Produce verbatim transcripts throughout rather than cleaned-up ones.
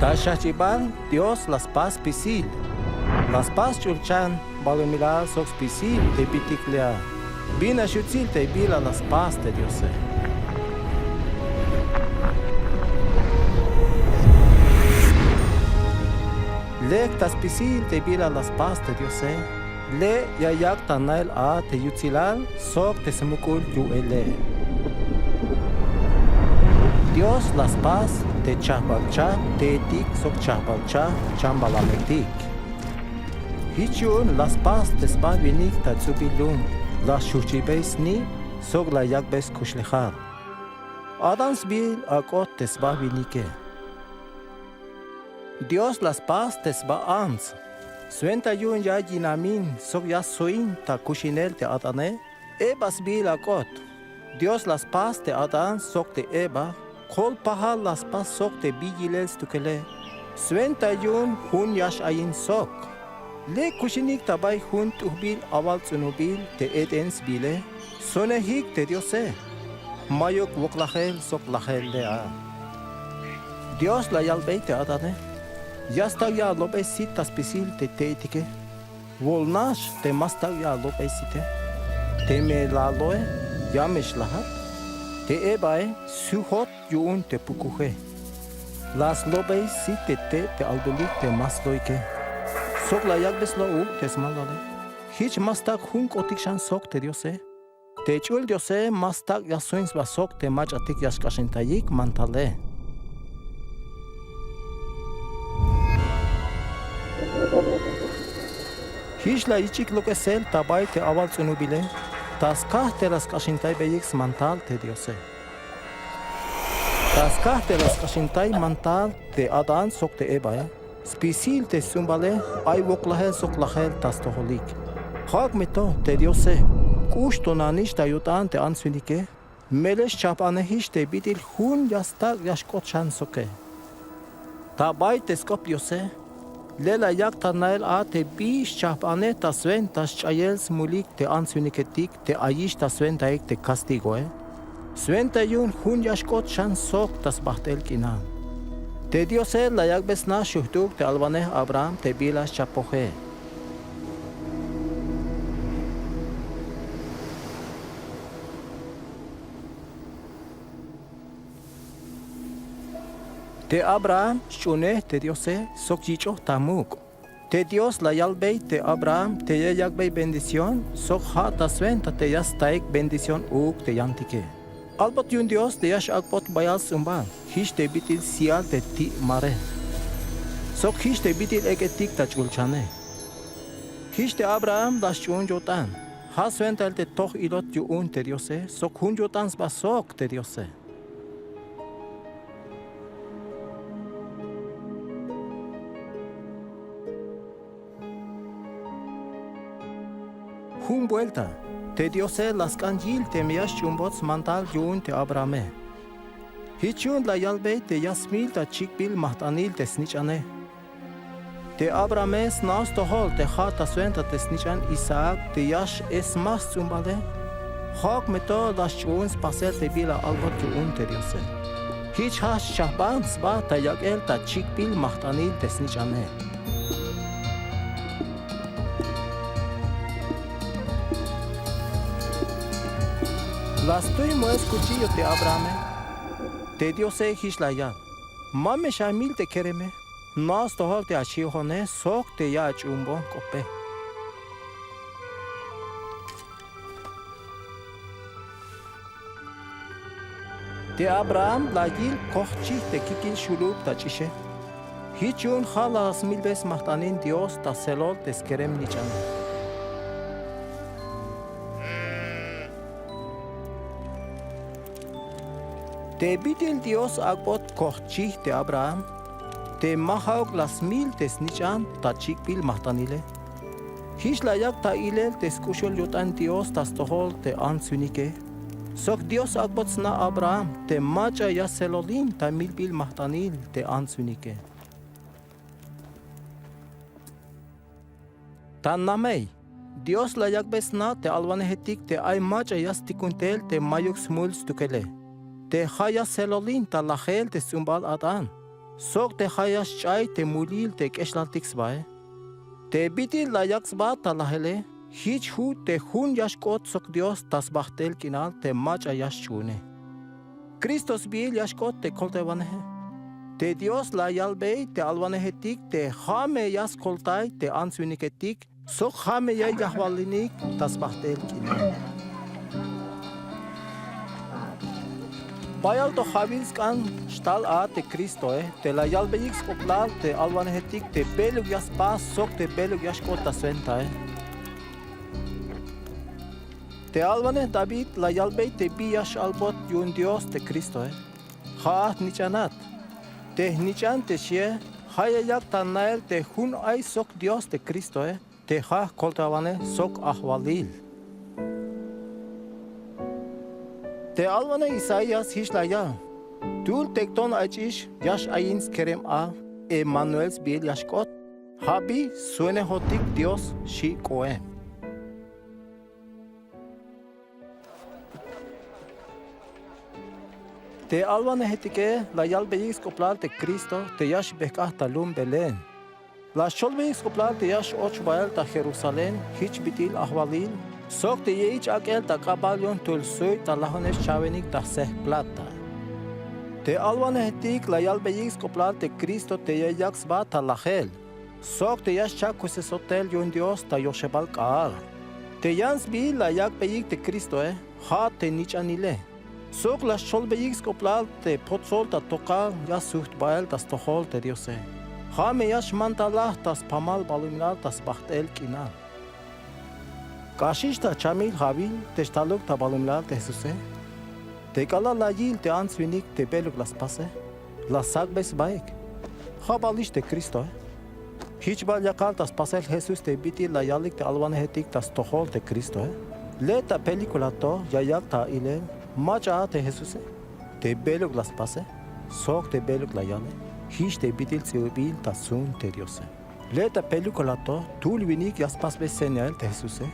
Axajch'ibal Dios la spas spisil. La spas ch'ulchan balumilal sok spisil te bitik le' a. Bin nax yutsil te bila la spas te Diose. Lek ta spisil te bila la spas te Diose. Le' ya yak' ta nail a te yutsilal sok te smuk'ul yu'ele. Dios la spas te chajbal chajp teetik sok chajbal chajp chambalametik. Jich yu'un la spas te sba winik ta ts'ubil lum, la xchuhchibey sni' sok la yak'bey skuxlejal. Adán sbiil ak'ot te sba winike. Dios la spas te sba ants. Swenta yu'un ya yinamin sok ya soin ta kuxinel te Adane, Eva sbiil ak'ot. Dios la spas te Adán sok te Eva, kol pajal la spas sok te bi yilel stukele. Swenta yu'un jun ya x-ayin sok. Lek kuxinik ta bay jun t'ujbil awalts'unubil te et'en sbiile, sonejik te Diose. Mayuk woklajel sok lajel le' a. Dios la yalbey te Adane: Ya stak' ya alobey sit ta spisil te te'etike. Wolnax te ma stak' ya alobey site. Teme la alo'e, ya me xlajat. Te Evae sjut yu'un te pukuje. La slobey sit te te' te albulik te ma sloike. Sok la yak'bey slo'uk te smalale. Jich ma stak' junk'otik xan sok te Diose. Te ch'ul Diose ma stak' ya soin sba sok te mach'atik ya xk'axintayik mandale. Jich la yich'ik lok'esel ta bay te awalts'unubile, ta skaj te la sk'axintaybeyik smandal te Diose. Ta skaj te la sk'axintay mandal te Adán sok te Evae, spisil te sts'umbale ay woklajel sok lajel ta stojolik. Jak' me to te Diose, k'ux to nanix ta yo'tan te ants winike, melel xchajbanejix te bit'il jun ya stak' ya xk'ot xan soke. Ta bay te sk'op Diose, le' la yak' ta nail a te bi xchajbanej ta swenta sch'ayel smulik te ants winiketik te ayix ta swentaik te castigoe. Swenta yu'un jun ya xk'ot xan sok ta sbajt'el k'inal. Te Diose la yak'bey sna xujt'uk te alwanej Abraham te bila xchapoje. Te Abraham xch'uunej te Diose sok yich'oj ta muk'. Te Dios la yalbey te Abraham te ya yak'bey bendición sok ja' ta swenta te ya staik bendición uuk te yantike. Albot yu'un Dios te ya x-ak'bot bayal sts'umbal, jich te bit'il syal te ti' mare. Sok jich te bit'il ek'etik ta ch'ulchane. Jich te Abraham la xch'uun yo'tan. Ja' swentail te toj ilot yu'un te Diose sok jun yo'tan sba sok te Diose. Jun buelta, te Diose la sk'an yil teme ya xch'uunbot smandal yu'un te Abrahame. Jich yu'un la yalbey te ya smil ta chik'bil majt'anil te snich'ane. Te Abrahame sna stojol te ja' ta swenta te snich'an Isaac te ya x-esmaj sts'umbale. Jak' me to la xch'uun spasel te bila albot yu'un te Diose. Jich ja' xchajban sba ta yak'el ta chik'bil majt'anil te snich'ane. La stuy moel skuchillo te Abrahame. Te Diose jich la yal: Ma me xamil te kereme. Na stojol te achi'ojone sok te ya ach'uunbon k'ope. Te Abraham la yil kojchij te kikil xulub ta ch'ixe. Jich yu'un ja' la smilbey smajt'anil Dios ta selol te skerem nich'ane. Te bit'il Dios ak'bot kojchij te Abraham, te ma ja'uk la smil te snich'an ta chik'bil majt'anile. Jich la yak' ta ilel te sk'uxul yo'tan Dios ta stojol te ants winike. Sok Dios ak'bot sna Abraham te mach'a ya selolin ta milbil majt'anil te ants winike. Ta namey, Dios la yak'bey sna te alwanejetik te ay mach'a ya stikun tel te mayuk smul stukele. Te ja' ya selolin ta lajel te sts'umbal Adán. sok te ja' ya xch'ay te mulil te k'exlaltik sbae. Te bit'il la yak' sba ta lajele, jich ju' te jun ya xk'ot sok Dios ta sbajt'el k'inal te mach'a ya xch'uune. Cristo sbiil ya xk'ot te koltaywaneje. Te Dios la yalbey te alwanejetik te ja' me ya skoltay te ants winiketik, sok ja' me ya yajwalinik ta sbajt'el k'inal. Bayal to ja'wil sk'an xtal a te Cristoe, te la yalbeyik sk'oplal te alwanejetik te beluk ya spas sok te beluk ya xk'ot ta swentae. Te alwanej David la yalbey te bi ya x-albot yu'un Dios te Cristoe. Ja'at jnich'anat. Te jnich'an te xie, ja' ya yak' ta nael te jun ay sok Dios te Cristoe, te ja' jkoltawanej sok ajwalil. Te alwanej Isaías jich la yal: Tul tek'ton ay ch'ix ya x-ayin skerem al, Emanuel sbiil ya xk'ot. Ja' bi suenejotik Dios, xi' k'oem. Te alwanejetike la yalbeyik sk'oplal te Cristo te ya xbejk'aj ta lum Belén. La xcholbeyik sk'oplal te ya x-och bael ta Jerusalén jich bit'il ajwalil, sok te ya yich' ak'el ta k'abal yu'un tul suy ta lajunex chawenik ta jsej plata. Te alwanejetik la yalbeyik sk'oplal te Cristo te ya yak' sba ta lajel, sok te ya xcha'kuxse sotel yu'un Dios ta yoxebal k'aal. Te yan sbiil la yak'beyik te Cristoe, ja' te nich'anile. Sok la xcholbeyik sk'oplal te potsol ta tokal ya sujt bael ta stojol te Diose. Ja' me ya xmantalaj ta spamal balumilal ta sbajt'el k'inal. K'axix ta chamil ja'wil te xtaluk ta balumilal te Jesuse. Te k'alal la yil te ants winik te beluk la spase, la sak'bey sbaik: ¿Ja' balix te Cristoe? Jich bal yakal ta spasel Jesús te bit'il la yalik te alwanejetik ta stojol te Cristoe. Le' ta película to ya yak' ta ilel mach'a a te Jesuse, te beluk la spase, sok te beluk la yale. Jich te bit'il ts'ibubil ta sts'un te Diose. Le' ta película to tul winik ya spasbey señail te Jesuse.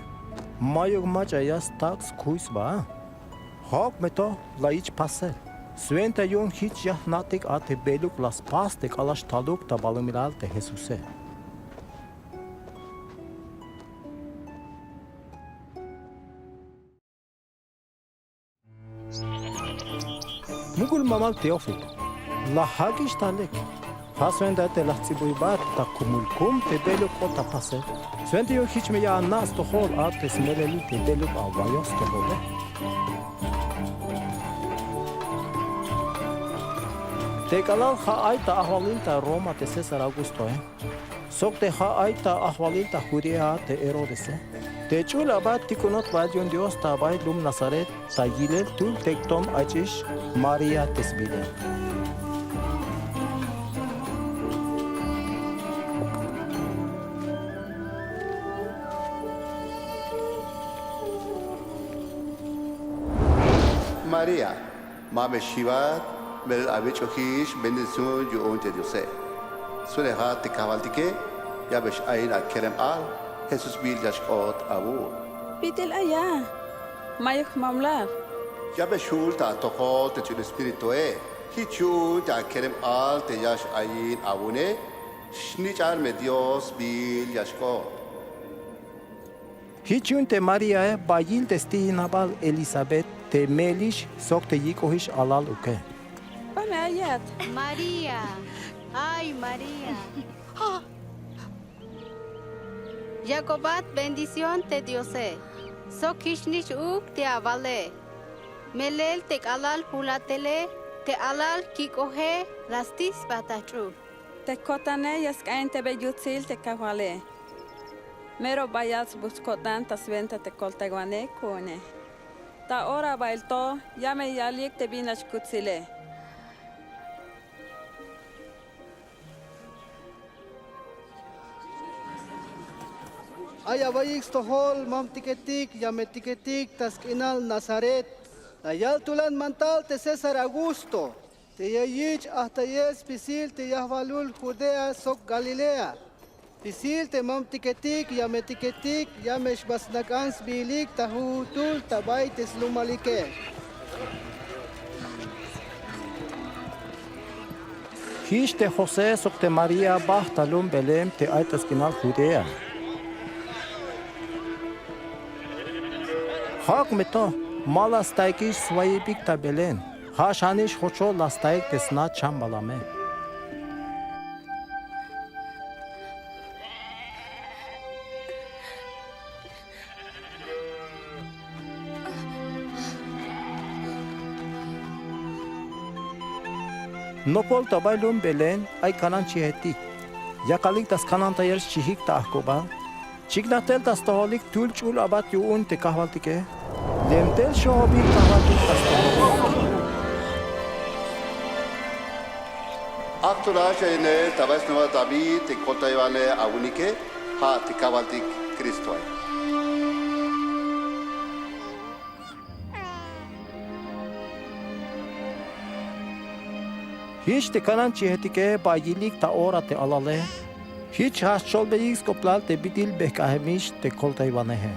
Ma'yuk mach'a ya stak' skuy sba a. Ja'uk me to la yich' pasel. Swenta yu'un jich ya jna'tik a te beluk la spas te k'alal xtaluk ta balumilal te Jesuse. Muk'ul mamal Teófilo, la jak'ix ta lek. Ja' swenta te la jts'ibuybat ta kumul kum te beluk k'ot ta pasel. Swenta yu'un jich me ya ana' stojol a te smelelil te beluk awayoj stojole. Te k'alal ja' ay ta ajwalil ta Roma te César Augustoe, sok te ja' ay ta ajwalil ta Judea te Herodese, te ch'ul aba tik'onot bael yu'un Dios ta bay lum Nazaret ta yilel tul tek'ton ay ch'ix, María te sbiile. María, ma me xiwat, melel awich'ojix bendición yu'un te Diose. Suenejat te kajwaltike, ya me x-ayin akerem al, Jesús sbiil ya xk'ot awu'un. Bit'il aya, ma'yuk jmamlaj. Ya me xjul ta atojol te ch'ul Espírituoe, jich yu'un te akerem al te ya x-ayin awu'une, snich'an me Dios sbiil ya xk'ot. Jich yu'un te Maríae bayal te sti'inabal Elisabet te me'elix sok te yik'ojix alal uke. Ba me ayat. María, ay María. Yak'obat bendición te Diose, sok jichnix uuk te awale. Melel te k'alal pulatele, te alal kik'oje la stis sba ta jch'ul. Te kotane ya sk'ain tebe yutsil te Kajwale. Mero bayal sbuts ko'tan ta swenta te koltaywanej ku'une. Ta ora bael to ya me yalik te bin la xkutsile. Ay awaiyik stojol mamtiketik yametiketik ta sk'inal Nazaret. La yal tulan mantal te César Augusto te ya yich' ajtayel spisil te yajwalul Judea sok Galilea. Spisil te mamtiketik yametiketik ya me xba snak'an sbiilik ta jujutul ta bay te slumalike. Jich te José sok te María bajt ta lum Belén te ay ta sk'inal Judea. Ja'uk me to, ma la staikix swayibik ta Belén. Ja' xanix jochol la staik te sna chambala me. Nopol ta bay lum Belén ay kananchijetik. Yakalik ta skanantayel xchijik ta ajk'ubal. Chiknaj tel ta stojolik tul ch'ul abat yu'un te kajwaltike. Lem tel xojobik kajwaltik ta stojolik. Ajt'unaj ya yinel ta bay snuhal David te koltaywanej awu'unike, ja' te kajwaltik Cristoe. Jich te kananchijetike ba yilik ta ora te alale. Jich ja' xcholbeyik sk'oplal te bit'il bejk'ajemix te koltaywaneje.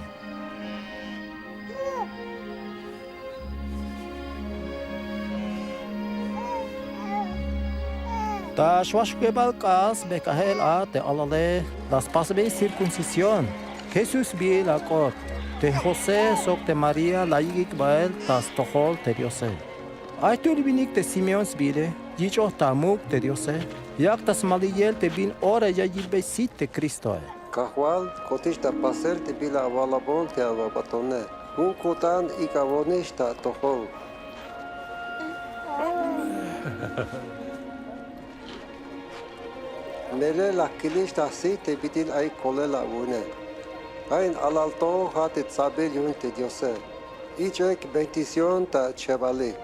Ta xwaxukebal k'aal sbejk'ajel a te alale, la spasbey circuncisión. Jesús sbiil ak'ot. Te José sok te María la yik'ik bael ta stojol te Diose. Ay jtul winik te Simeón sbiile, yich'oj ta muk' te Diose. Yak' ta smaliyel te bin ora ya yilbey sit te Cristoe. Kajwal, k'otix ta pasel te bila awalabon te awabatone. Jun ko'tan ik'awonix ta atojol. Melel la jkilix ta jsit te bit'il ay kolel awu'une. Ja' in alal to ja' te tsabil yu'un te Diose. Ich'ek bendición ta chebalik.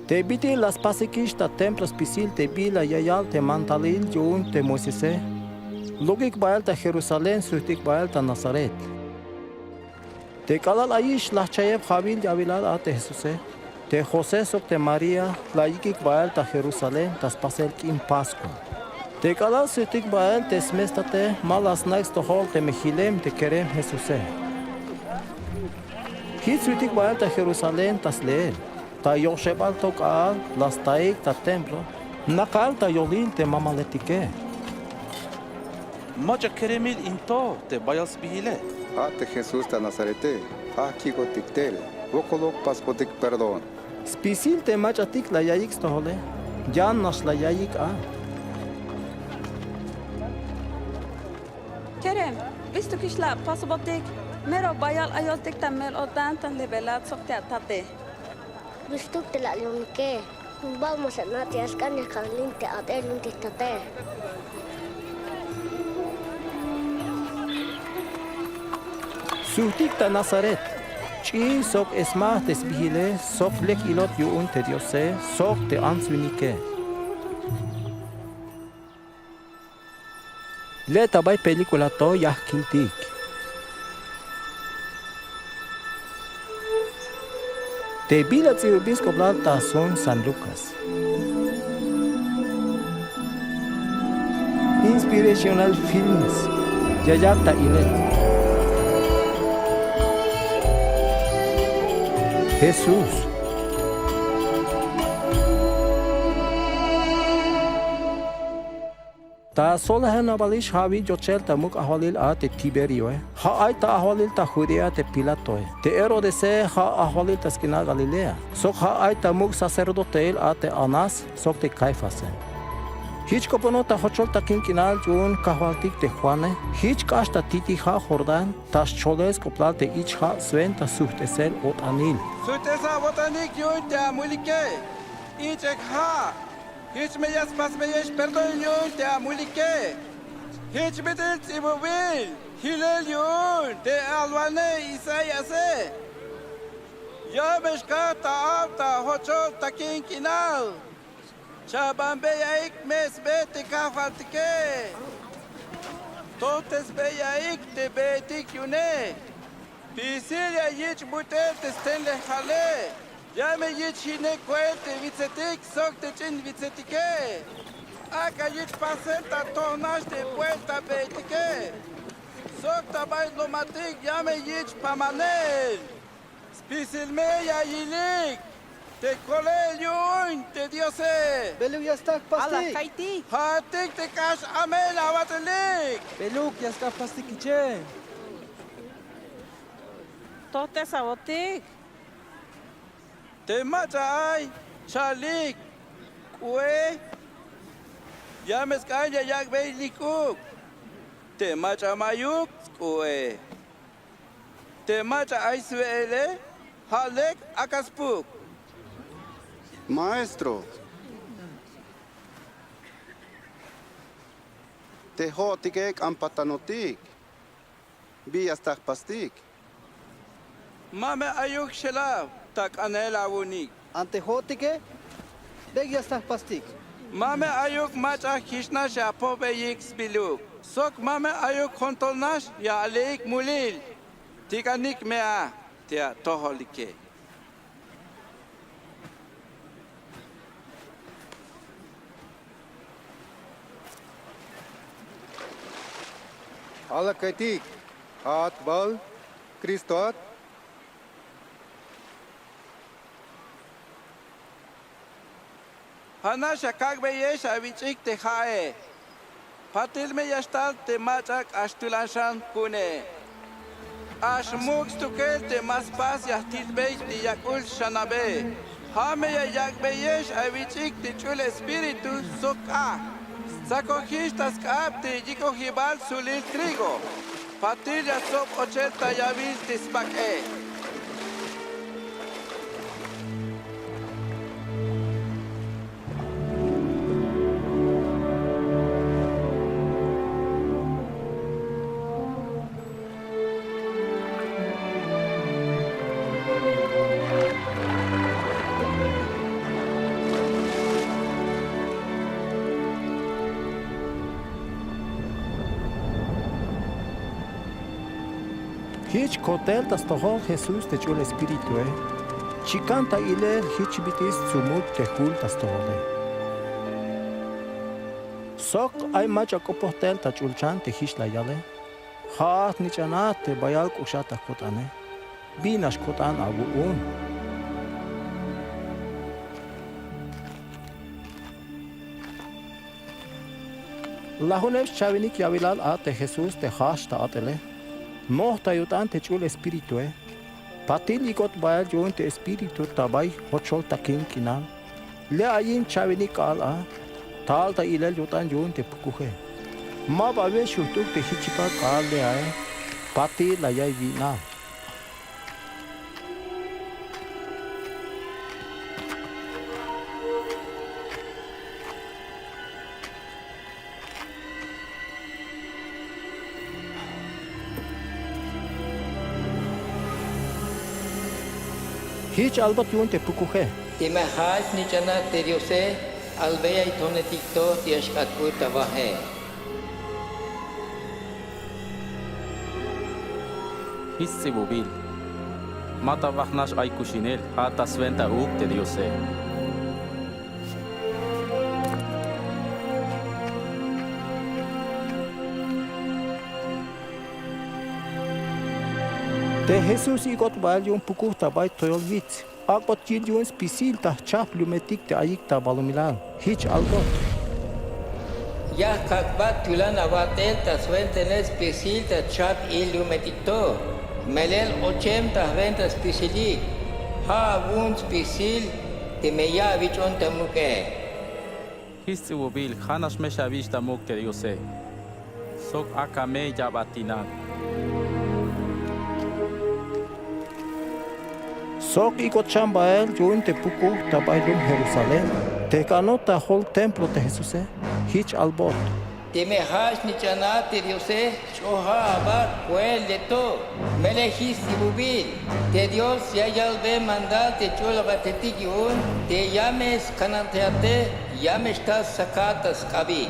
Te bit'il la spasikix ta templo spisil te bila ya yal te mantalil yu'un te Moisese. Lok'ik bael ta Jerusalén, sujt'ik bael ta Nazaret. Te k'alal ayix la jchayeb ja'wil ya'wilal a te Jesuse. Te José sok te María la yik'ik bael ta Jerusalén ta spasel k'in Pascua. Te k'alal sujt'ik bael te smestate, ma la snaik stojol teme jilem te kerem Jesuse. Jich sujt'ik bael ta Jerusalén ta sleel. Ta yoxebal to k'aal la staik ta templo, nakal ta yolil te mamaletike. Mach'a keremil in to te bayal sbiile. Ja' te Jesús ta Nazarete, ja' jkikotik tel, wokoluk pasbotik perdón. Spisil te mach'atik la yaiyik stojole, yan nax la yaiyik a. Kerem, bistukix la apasbotik, mero bayal ayoltik ta mel-o'tan ta jlebelat sok te atate. Bistuk te la alumike, bal ma xana' te ya sk'an ya kalin te a'tel yu'un te jtate. Sujt'ik ta Nazaret, ch'in sok smaj te sbiile sok lek ilot yu'un te Diose sok te ants winike. Le' ta bay película to ya jkiltik. Te bila ts'ibubil sk'oplal ta sjun San Lucas. Inspirational Films ya yak' ta ilel. Jesús. Ta solajenbalix ja'wil yochel ta muk' ajwalil a te Tiberioe, ja' ay ta ajwalil ta Judea te Pilatoe. Te Herodese ja' ajwalil ta sk'inal Galilea, sok ja' ay ta muk' sacerdoteil a te Anás sok te Caifase. Jich k'oponoj ta jochol takin k'inal yu'un kajwaltik te Juane, jich k'ax ta ti'tik ja' Jordán, ta xcholel sk'oplal te ich ja' swenta sujt'esel o'tanil. Sujt'esa awo'tanik yu'un te amulike, ich'ek ja'. Jich me ya spasbeyex perdón yu'un te amulike. Jich bit'il ts'ibubil jilel yu'un te alwanej Isaíase. Ya me xkaj ta ab ta jochol takin k'inal. Chabanbeyaik me sbe te kajwaltike. Tojtesbeyaik te beetik yu'une. Spisil ya yich' but'el te stenlejale. Ya me yich' jine koel te witsetik sok te ch'in witsetike. Ak'a yich' pasel ta toj nax te puerta beetike. Sok ta bay lomatik ya me yich' pamanel. Spisil me ya yilik te kolel yu'un te Diose. Beluk ya stak' jpastik. Ja'atik te k'ax amel awat'elik. Beluk ya stak' jpastik kiche. Tojt'es awo'tik. Te mach'a ay cha'alik k'u'e, ya me sk'an ya yak'bey lik'uk. Te mach'a ma'yuk sk'u'e. Te mach'a ay swe'ele, ja' lek ak'a spuk. Maestro, te jo'otike k'an patanotik. Bi ya stak' jpastik. Ma me ayuk xelaw ta k'anel awu'unik. Ante jo'otike, bek ya stak' jpastik. Ma me ayuk mach'a jich nax ya apojbeyik sbiluk. Sok ma me ayuk jontol nax ya aleik mulil. Tik'anik me a te atojolike. Ala ka'iytik, ¿ja'at bal Cristoat? Ja'nax ya kak'beyex awich'ik te ja'e. Patil me ya xtal te mach'a k'ax tulan xan ku'une. K'ax muk' stukel te ma spas ya jtilbey te yak'ul xanabe. Ja' me ya yak'beyex awich'ik te ch'ul Espíritu sok k'ajk'. Stsakojix ta sk'ab te yik'ojibal sulil trigo. Patil ya stsob ochel ta yawil te sbak'e. Jich kotel ta stojol Jesús te ch'ul Espiritue. Chikan ta ilel jich bit'il stsumuk te jul ta stojole. Sok ay mach'a k'opoj tel ta ch'ulchan te jich la yale. Ja'at jnich'anat te bayal k'uxat ta ko'tane. Bi nax ko'tan awu'un. Lajunem xchawinik yawilal a te Jesús te jajch ta a'tele. Noj ta yo'tan te ch'ul Espiritue. Patil yik'ot bael yu'un te Espíritu ta bay jochol takin k'inal. Le' ayin chawinik k'aal a, tal ta ilel yo'tan yu'un te pukuje. Maba awe' xujt'uk te jich chipal k'aal le' ae, patil la yaiy wi'nal. Jich albot yu'un te pukuje. Teme ja'at snich'anat te Diose, albeyay tonetik to te ya xk'atp'ul ta waje. Jich sts'ibubil. Ma ta waj nax ay kuxinel, ja' ta swenta uuk te Diose. Te Jesús ik'ot bael yu'un pukuj ta bay toyol wits. Ak'bot yil yu'un spisil ta jchajp lumetik te ayik ta balumilal. Jich albot. Ya jkak'bat tulan awat'el ta swentenel spisil ta jchajp il lumetik to. Melel ochem ta jwenta spisilik. Ja' awu'un spisil teme ya awich'on ta muk'e. Jich sts'ibubil, ja'nax me xawich' ta muk' te Diose. Sok ak'a me ya a'tinan. Sok ik'ot xan bael yu'un te pukuj ta bay lum Jerusalén, te jk'anot ta jol templo te Jesuse. Jich albot. Teme ja'at snich'anat te Diose, ch'oja abat, koel le' to. Melel jich sts'ibubil. Te Dios ya yalbe mandar te ch'ul awatetik yu'un te ya me skanantejate, ya me xtal sakat ta sk'abik.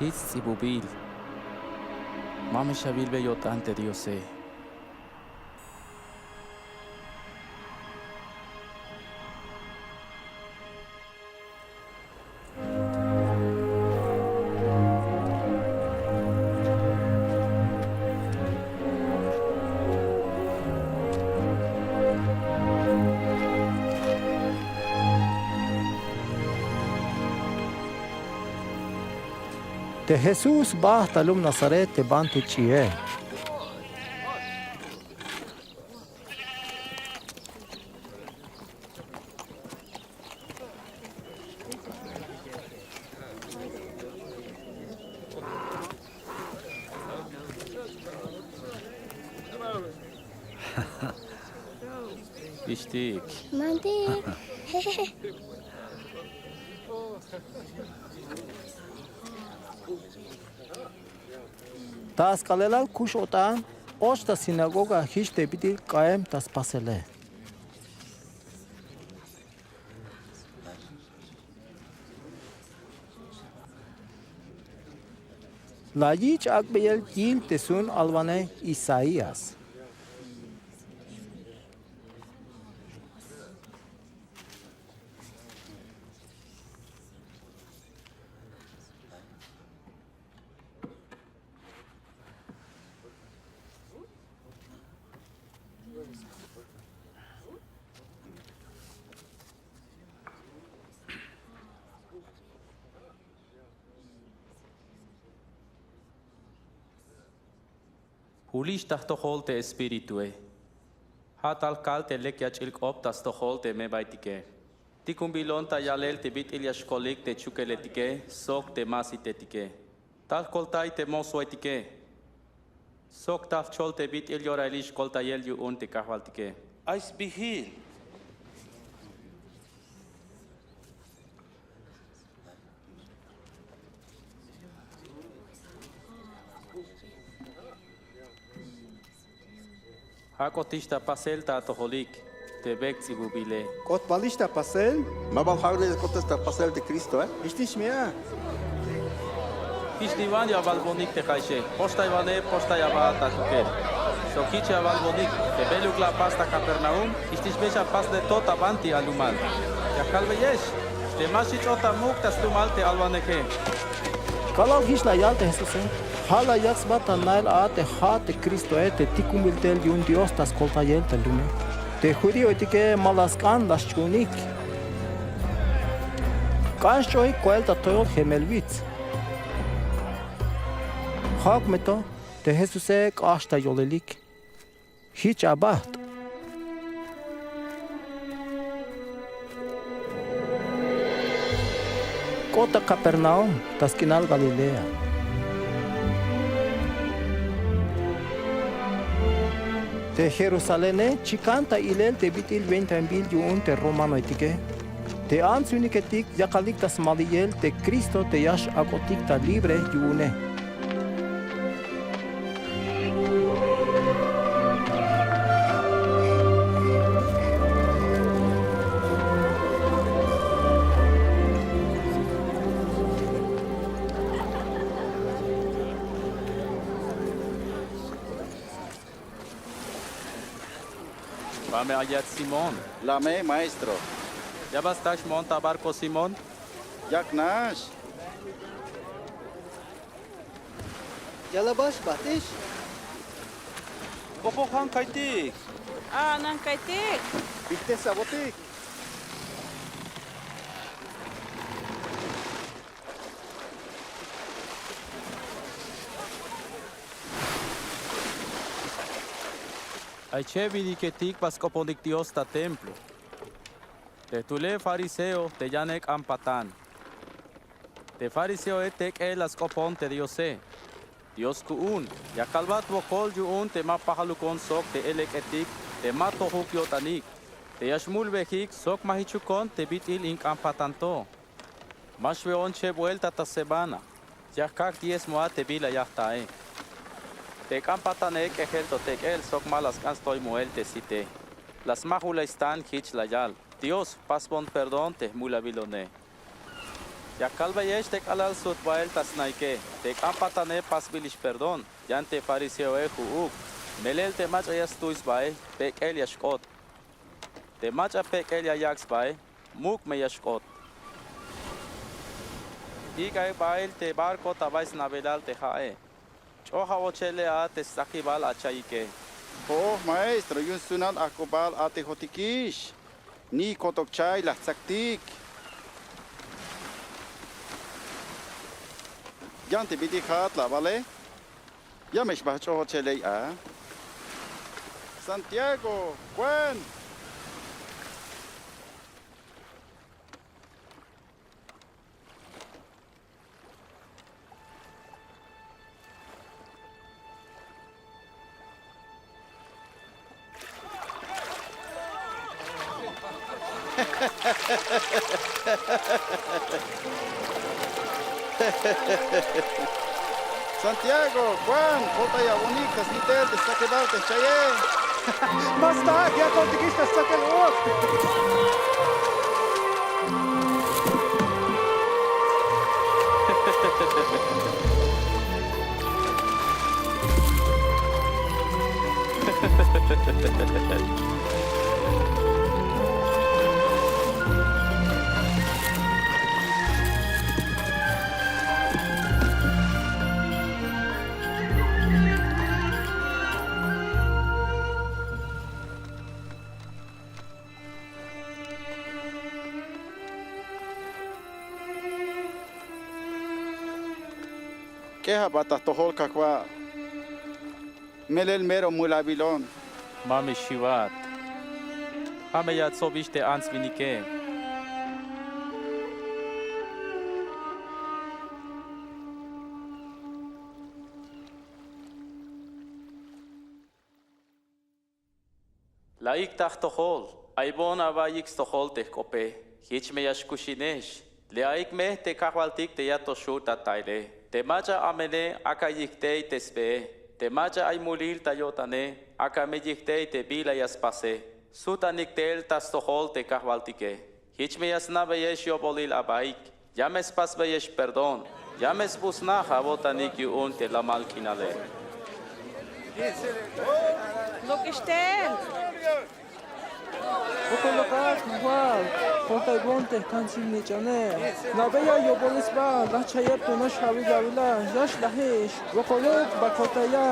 Jich sts'ibubil. Ma me xawilbe yo'tan te Diose. Te Jesús bajt' ta lum Nazaret te banti ch'i'e. Bixtik. Mantik. Ta sk'aalelal kux-o'tan, och ta sinagoga jich te bit'il k'aem ta spasele. La yich' ak'beyel yil te snun alwanej Isaías. Julix ta jtojol te Espiritue. Ja' tal kal te lek yach'il k'op ta stojol te me'baytike. Tikunbilon ta yalel te bit'il ya xkolik te chukeletike sok te ma sitetike. Tal jkoltay te mozoetike. Sok tal jchol te bit'il yorailix xkoltayel yu'un te kajwaltike. Ay sbijil. Ak'otix ta pasel ta atojolik te bek ts'ibubile. K'ot balix ta pasel. Ma bal ja'unix k'otes ta pasel te Cristoe. Jichnix me a. Jich niwan ya awalbonik te jayxe. Poxtaywanej, poxtay aba ta tukel. Sok jich ya awalbonik te beluk la apas ta Capernaum, jichnix me xapasnej to ta banti alumal. Ya kalbeyex te ma xch'ich'ot ta muk' ta slumal te alwaneje. K'alal jich la yal te Jesuse, ja' la yak' sba ta nail a te ja' te Cristoe te tikunbil tel yu'un Dios ta skoltayel ta lume. Te judíoetike ma la sk'an, la sch'uunik. K'an sch'oik koel ta toyol jemel wits. Ja'uk me to, te Jesuse k'ax ta yolelik. Jich abajt'. K'ot ta Capernaum, ta sk'inal Galilea. Te Jerusalene chikan ta ilel te bit'il wentainbil yu'un te romanoetike. Te ants yu'uniketik yakalik ta smaliyel te Cristo te ya x-ak'otik ta libre yu'une. Ba me ayat Simón. La me, maestro. Ya bal stax moon ta barco, Simón? Yak nax. Ya la bal xbajt'ix. K'opojan ka'iytik. A, nan ka'iytik. Bijt'es awo'tik. Ay cheb biniketik ba sk'oponik Dios ta templo. Te jtule fariseo te yane k'an patan. Te fariseoe tek'el la sk'opon te Diose. Dios ku'un ya kalbat wokol yu'un te ma pajalukon sok te elek'etik te ma tojuk yo'tanik, te ya xmulbejik sok ma jichukon te bit'il in k'an patan to. Ma xwe'on cheb buelta ta semana, ya jkak' diezmo a te bila ya jtae. Te k'an patane k'ejel to tek'el sok ma la sk'an stoy moel te site. La smajulay stan jich la yal: Dios, jpasbon perdón te jmulabilone. Ya kalbeyex te k'alal sut bael ta snaike. Te k'an patane pasbilix perdón. Yan te fariseoe ju'uk, melel te mach'a ya stuy sbael, pek'el ya xk'ot. Te mach'a pek'el ya yak' sbael, muk' me ya xk'ot. Ik'aik bael te barco ta bay sna'belal te ja'e. Ch'oj awochele a te sts'akibal achayike. Jo'oj, maestro, yu'un sunal ajk'ubal a'tejotikix. Ni kotok chay la jtsaktik. Yan te bit'il ja'at la avale. Ya me xbajch'ojocheley a. Santiago, Juan. Santiago, Juan, koltaya awonik ta snitel te stsakebal te jchaye. Ma stak, ya ko'otikix ta stsakel uk. K'ej aba ta jtojol, Kajwal. Melel mero mulabilon. Ma me xiwat. Ja' me ya atsobix te ants winike. La'ik ta jtojol, aybon awaiyik stojol te jk'ope. Jich me ya xkuxinex. Le'aik me te kajwaltik te ya to xju' ta taile. Te mach'a amele, ak'a yijk' tey te sbee. Te mach'a ay mulil ta yo'tane, ak'a me yijk' tey te bila ya spase. Sujt'anik tel ta stojol te kajwaltike. Jich me ya sna'beyex yo'bolil abaik. Ya me spasbeyex perdón. Ya me sbujsnaj awo'tanik yu'un te lamal k'inale. Lok'ix tel. Wokol lok'at, Kajwal. Koltaybon te jkantsil-nich'ane. Na'beya yo'bolil sba, laj chayeb te nax awil awila, ya xlajix. Wokoluk ba koltaya.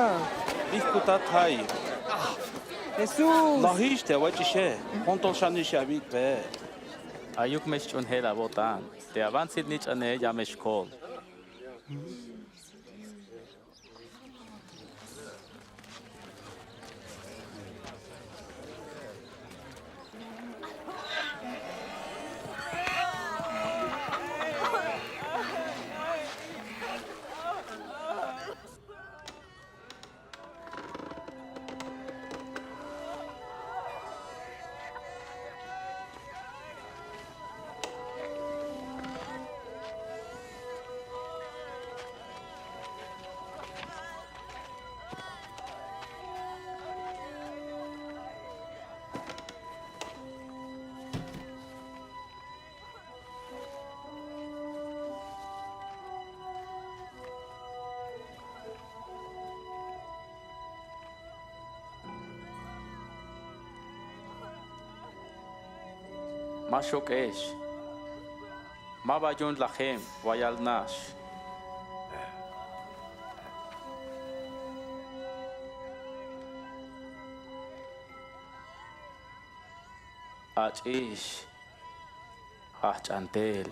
Bi jkutat Jairo. Jesús. Lajix te awach'ixe. Jontol xanix ya awik'be. Ayuk me xch'uunjel awo'tan. Te awantsil-nich'ane ya me xkol. Ma xok'ex. Maba yu'un lajem, wayal nax. Ach'ix, jajch'an tel.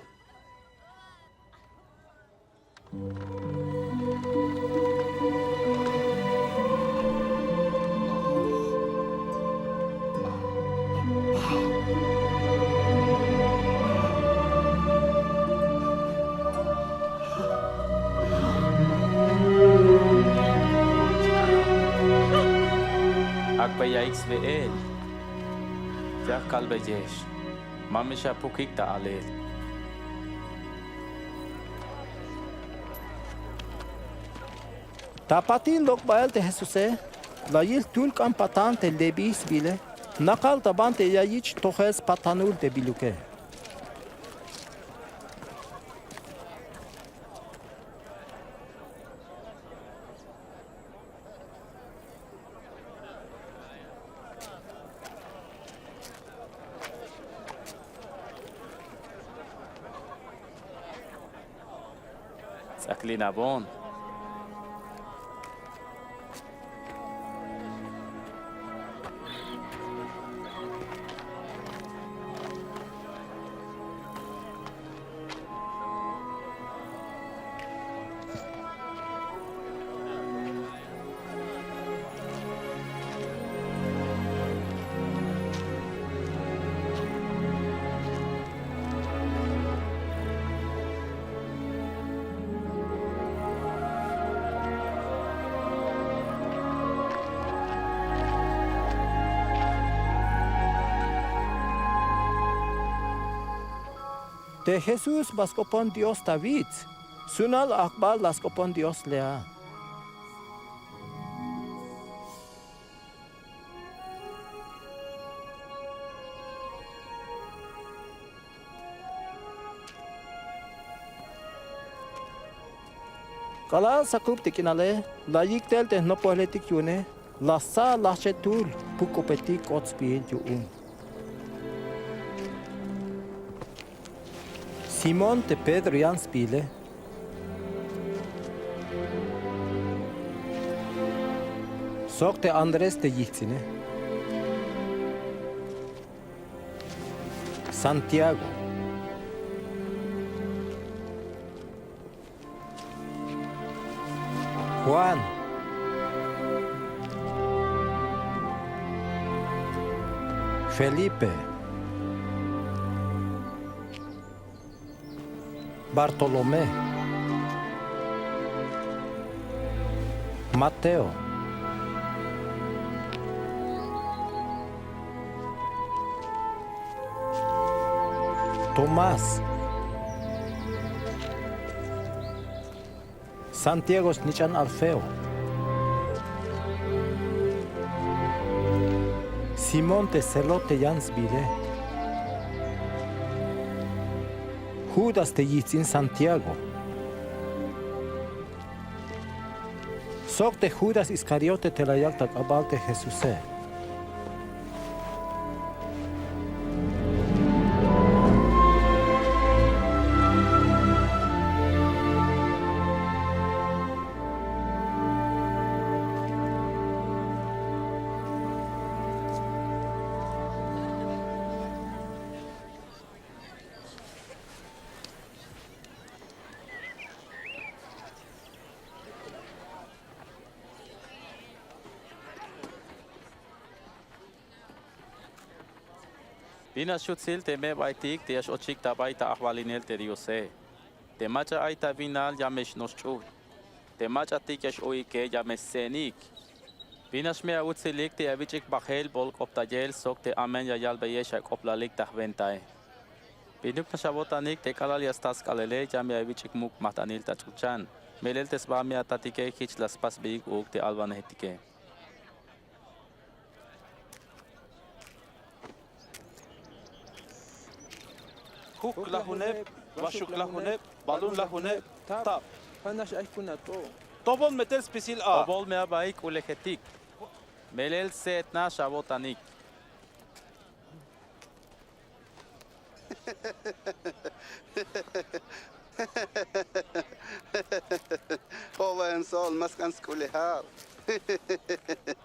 Ak'beyaik swe'el. Ya kalbeyex. Ma me xapukik ta alel. Ta patil lok' bael te Jesuse, la yil jtul k'an patan te Leví sbiile. Jnakal ta banti ya yich' tojel spatanul te biluke. Ts'aklinabon. Te Jesús ba sk'opon Dios ta wits. Sunal ajk'ubal la sk'opon Dios le' a. K'alal sakub te k'inale, la yik' tel te jnopojeletik yu'une, la stsa'al lajch'etul puk k'opetik k'ot sbiil yu'un. Simón te Pedro yan sbiile. Sok te Andrés te yijts'ine. Santiago. Juan. Felipe. Bartolomé. Mateo. Tomás. Santiago snich'an Alfeo. Simón te Celote yan sbiile. Judas te yijts'in Santiago. Sok te Judas Iscariote te la yak' ta k'abal te Jesuse. Binax yutsil te me baytik te ya x-ochik ta bay ta ajwalinel te Diose. Te mach'a ay ta winal ya me xnoxch'uy. Te mach'atik ya x-o'ike ya me sts'enik. Binax me awutsilik te ya awich'ik bajel bolk'optayel sok te amen ya yalbeyex ak'oblalik ta jwentae. Binuk nax awo'tanik te k'alal ya sta sk'aalele ya me awich'ik muk' majt'anil ta ch'ulchan. Melel te sba me atatike jich la spasbeyik uuk te alwanejetike. Juk lajuneb, waxuk lajuneb, balun lajuneb, tab. Ja'nax ay kuna to. Tobon metel spisil a. Obol me abaik k'ulejetik. Melel se'etnax awo'tanik. Joven sol, ma sk'an sk'ulejal.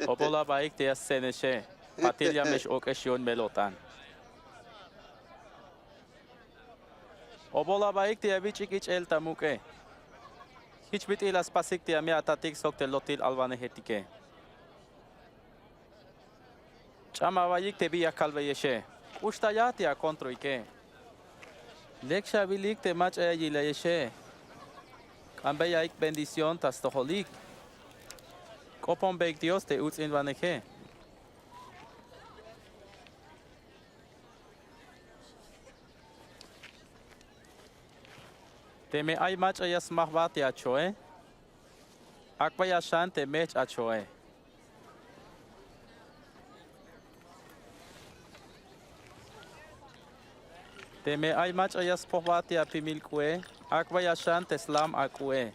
Obol abaik te ya sts'enexe, patil ya me x-ok'ex yu'un mel-o'tan. Obol abaik te ya awich'ik ich'el ta muk'e. Jich bit'il la spasik te ya me atatik sok te lotil alwanejetike. Ch'am awaiyik te bi ya kalbeyexe. K'uxtaya te akontroike. Lek xawilik te mach'a ya yilayexe. K'anbeyaik bendición ta stojolik. K'oponbeik Dios te uts'inwaneje. Teme ay mach'a ya smajba te acho'e, ak'beya xan te mejch' acho'e. Teme ay mach'a ya spojba te apimil k'u'e, ak'beya xan te slam ak'u'e.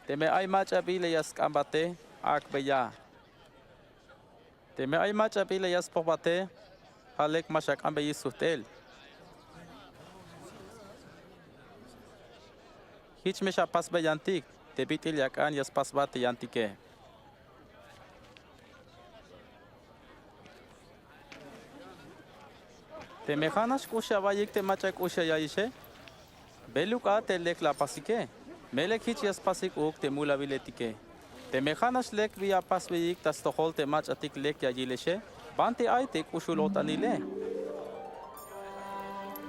Teme ay mach'a bila ya sk'anbate, ak'beya. Teme ay mach'a bila ya spojbate, ja' lek ma xak'anbeyix sujt'el. Jich me xapasbeyantik te bit'il ya ak'an ya spasbat te yantike. Teme ja'nax k'ux ya awaiyik te mach'a k'ux ya ya'ixe, beluk a te lek la apasike. Melel jich ya spasik uuk te mulawiletike. Teme ja'nax lek bi ya apasbeyik ta stojol te mach'atik lek ya yilexe, banti ay te k'uxul-o'tanile.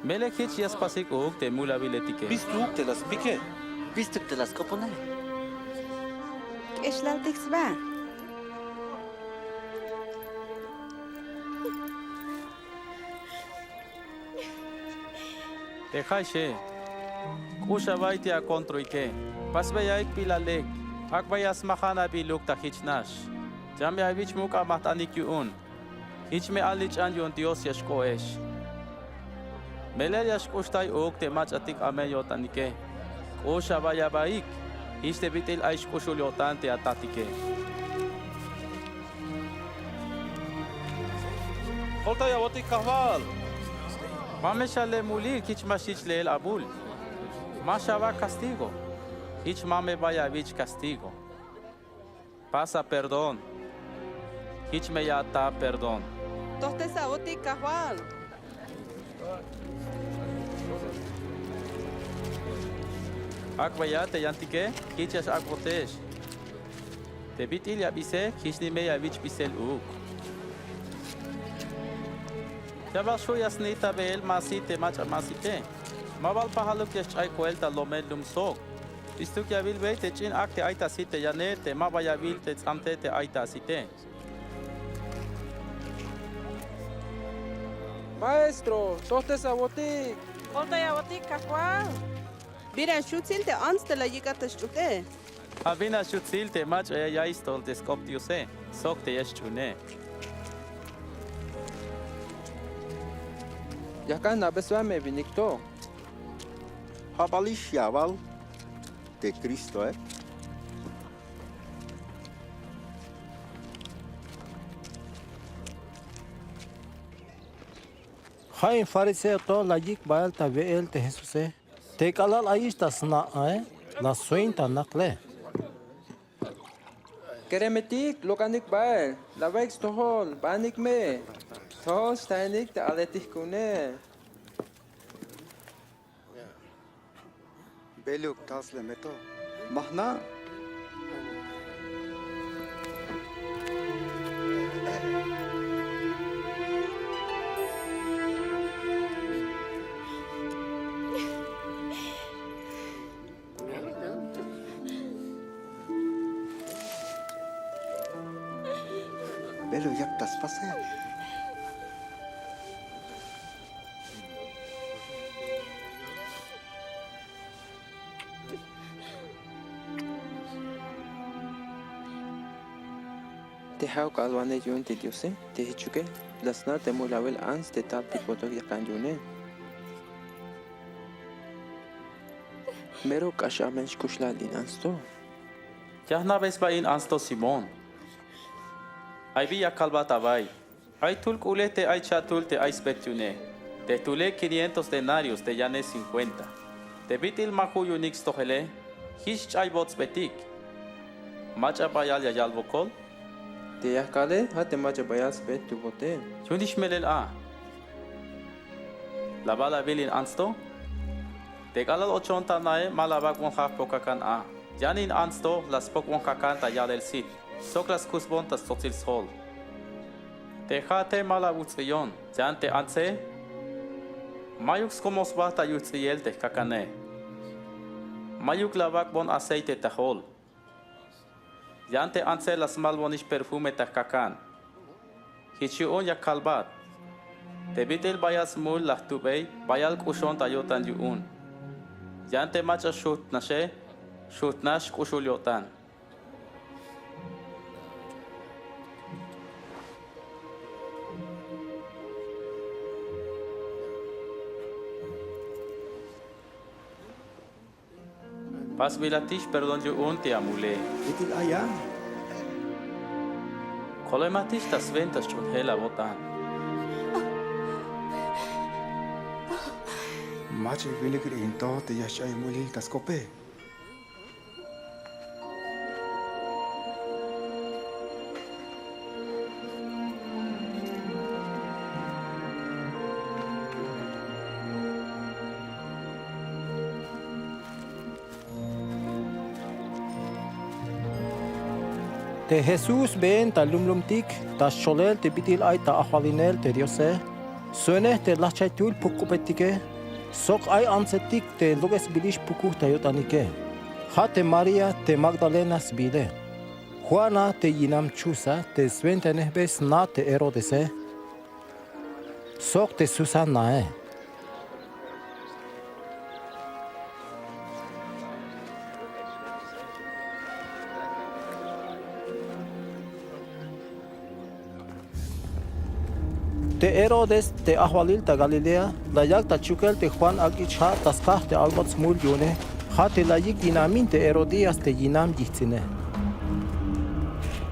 Melel jich ya spasik uuk te mulawiletike. Bistuk te la spike. Bistuk te la sk'opone. K'exlaltik sba. Te jayxe, k'ux awa'iy te akontroike. Pasbey aik bila lek. Ak'bey asmajan abiluk ta jich nax. Yan me awich muk' amajt'anik yu'un. Jich me alnich'an yu'un Dios ya xk'o'ex. Melel ya xk'uxtay uuk te mach'atik amel yo'tanike. K'ux awa'iy abaik jich te bit'il ay xk'uxul yo'tan te atatike. Koltay awo'tik kajwal. Ma me xale' mulil jich ma xich le'el amul. Ma xawak' kastigo. Jich ma me bay awich kastigo. Pasa perdón. Jich me ya ata perdón. Tojtesa awo'tik kajwal. Ak'beya te yantike jich ya xak'botex. Te bit'il ya bise jich ni me ya awich bisel uuk. Ya bal xju' ya sni'tabe'el ma sit te mach'a ma site. Ma bal pajaluk ya xch'ay koel ta lomel lum sok. Bistuk ya awilbey te ch'in ak te ay ta sit te yane te ma ba ya awil te ts'ante te ay ta asite. Maestro, tojtesa awo'tik. Koltay awo'tik kajwal. Bin a xyutsil te ants te la yik'at ta xch'uke. Ja' bin a xyutsil te mach'a ya ya'iy stojol te sk'op Diose sok te ya xch'uune. Ya jk'an jna'be sba me winik to. Ja' balix ya awal te Cristoe. Ja'in fariseo to la yik' ba'el ta we'el te Jesuse. Te k'alal ayix ta sna'e la swenta nakle. Keremetik lok'anik ba'el la awa'iyik stojol baanik me. Stojol xta'inik te aletik ku'une. Beluk tal sleme to. Ma jna'. Beluk yak ta spase. Te ja'uk alwanej yu'un te Diose, te jichuke la sna' te mulawil ants te tal tik botok yakan yu'une. Mero k'ax amen xkuxlejal in ants to. Ya jna'be sba in ants to Simón. Ay bi ya kalbat awa'iy. Ay jtul k'ulej te ay cha'tul te ay sbet yu'une. Te jtule quinientos denarios te yane cincuenta. Te bit'il ma ju' yu'unik stojele, jich xch'aybot sbetik. Mach'a bayal ya yal wokol. Te ya jkale ja' te mach'a bayal sbet tu bote. Yu'unix melel a. ¿La bal awil in ants to? Te k'alal ochon ta nae ma la awak'bon ja' jpokakan a. Yan in ants to la spokbon kakan ta yalel sit sok la skusbon ta stsotsil sjol. Te ja'ate ma la awuts'iyon. Yan te antse mayuk skomon sba ta yujts'iyel te jkakane. Mayuk la awak'bon aceite ta jol. Yan te antse la smalbonix perfume ta jkakan. Jich yu'un ya kalbat. Te bit'il bayal smul la jtubey bayal k'uxon ta yo'tan yu'un. Yan te mach'a xujt naxe, xujt nax xk'uxul yo'tan. Pasbilatix perdón yu'un te amule. Bit'il ay a? Koloematix ta swenta xch'uunjel awo'tan. Mach'a bin winik in to te ya xch'ay mulil ta sk'ope. Te Jesús been ta lumlumtik ta xcholel te bit'il ay ta ajwalinel te Diose. Suenej te lajchaytul puk k'opetike sok ay antsetik te lok'esbilix pukuj ta yo'tanike. Ja' te María te Magdalena sbiile. Juana te yinam Chuza te swentanejbe sna te Herodese. Sok te Susanae. Te Herodes, te ajwalil ta Galilea, la yak' ta chiukel te Juan ak'ich' ja' ta skaj te albotsmul yu'une. Ja' te la yik' yinamin te Herodías te yinam yijts'ine.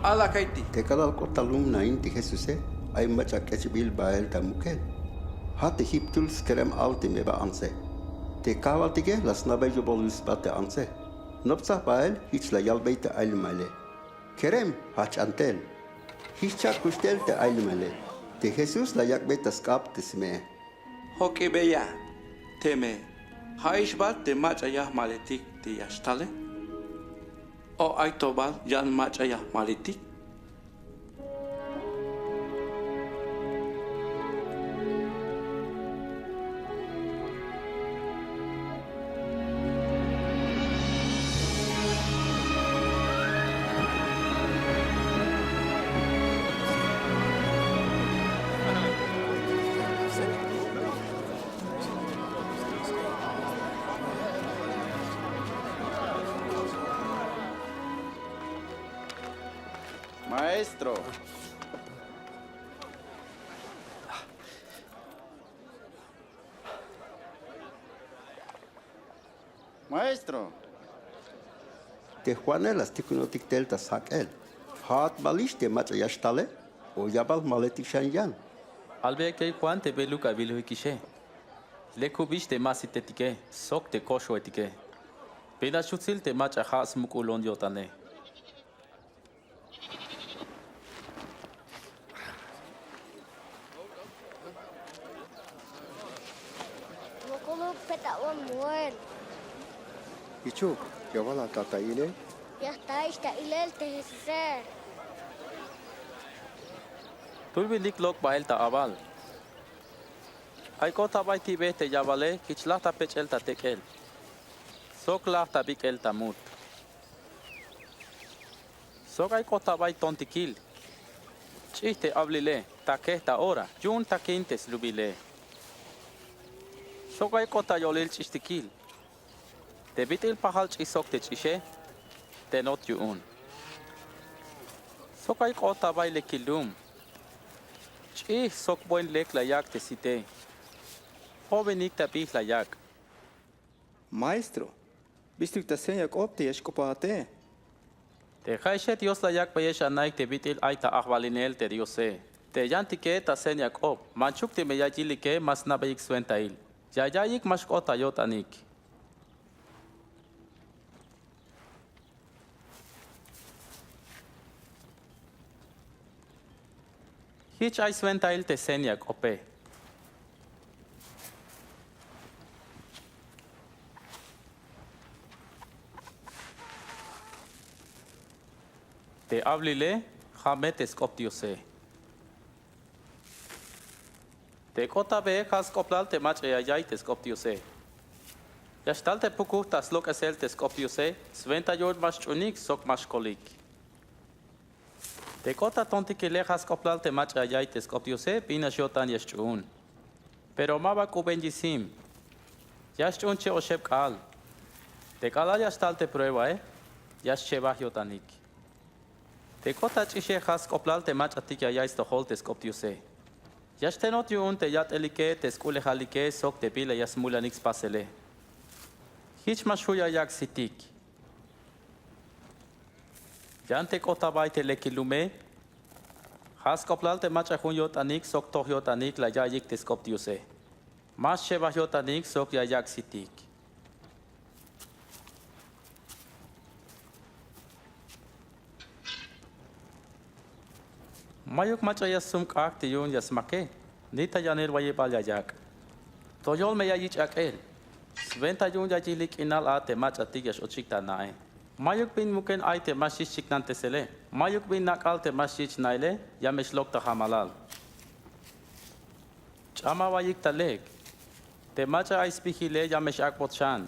Ala ka'iytik. Te k'alal k'ot ta lum nain te Jesuse, ay mach'a k'echbil bael ta mukel. Ja' te jiptul skerem al te meba antse. Te kajwaltike la sna'bey yo'bolil sba te antse. Noptsaj bael jich la yalbey te aylimale: Kerem, jajch'an tel. Jich cha'kuxtel te aylimale. Te Jesús la yak'bey ta sk'ab te sme'e: Jojk'ibeya, teme ja'ix bal te mach'a ya jmaletik te ya xtale, o ay to bal yan mach'a ya jmaletik. Maestro. Maestro. Te Juane la stikunotik tel ta sjak'el. ¿Ja'at balix te mach'a ya xtale, o ya bal jmaletik xan yan? Albeya key Juan te beluk awilujikixe. Lekubix te ma sitetike sok te koxoetike. Bin la xutsil te mach'a ja' smuk'ulon yo'tane. Wokoluk pet awon moel. Jichuk, ¿ya wal atal ta ilel? Ya jtaix ta ilel te Jesuse. Tul wilik lok' bael ta awal. Ay k'ot ta bay ti'bej te yawale jich laj ta pech'el ta tek'el. Sok laj ta bik'el ta mut. Sok ay k'ot ta bay tontikil. Ch'ij te awlile, takej ta ora, yu'un takin te slubile. Sok ay k'ot ta yolil ch'ixtikil. Te bit'il pajal ch'ij sok te ch'ixe, te not yu'un. Sok ay k'ot ta bay lekil lum. Ch'ij sok buen lek la yak' te site. Jo'winik ta bij la yak'. Maestro, bistuk ta seña k'op te ya xk'opojate. Te ja'exe Dios la yak'beyex anaik te bit'il ay ta ajwalinel te Diose. Te yantike ta seña k'op, manchuk teme ya yilike ma sna'beyik swentail. Ya yaiyik ma xk'ot ta yo'tanik. Jich ay swentail te seña k'ope. Te awlile, ja' me te sk'op Diose. Te k'ot ta bee ja' sk'oplal te mach'a ya yaiy te sk'op Diose. Ya xtal te pukuj ta slok'esel te sk'op Diose, swenta yu'un ma xch'unik sok ma xkolik. Te k'ot ta tontikile ja' sk'oplal te mach'a ya yaiy te sk'op Diose, bin nax yo'tan ya xch'uun. Pero maba k'uben yisim. Ya xch'uun che' oxeb k'aal. Te k'alal ya xtal te pruebae, ya xchebaj yo'tanik. Te k'ot ta ch'ixe ja' sk'oplal te mach'atik ya yaiy stojol te sk'op Diose. Ya xtenot yu'un te yat'elike, te sk'u'lejalike sok te bila ya smulanik spasele. Jich ma xju' ya yak' sitik. Yan te k'ot ta bay te lekil lume, ja' sk'oplal te mach'a jun yo'tanik sok toj yo'tanik la yaiyik te sk'op Diose. Ma xchebaj yo'tanik sok ya yak' sitik. Mayuk mach'a ya stsum k'ajk' te yu'un ya smake, ni ta yanel wayebal ya yak'. Toyol me ya yich' ak'el. Swenta yu'un ya yilik k'inal a te mach'atik ya x-ochik ta na'e. Mayuk bin muken ay te ma xyich' chiknantesele. Mayuk bin nak'al te ma xyich' na'ele, ya me xlok' ta jamalal. Ch'am awa'yik ta lek. Te mach'a ay sbijile ya me x-ak'bot xan.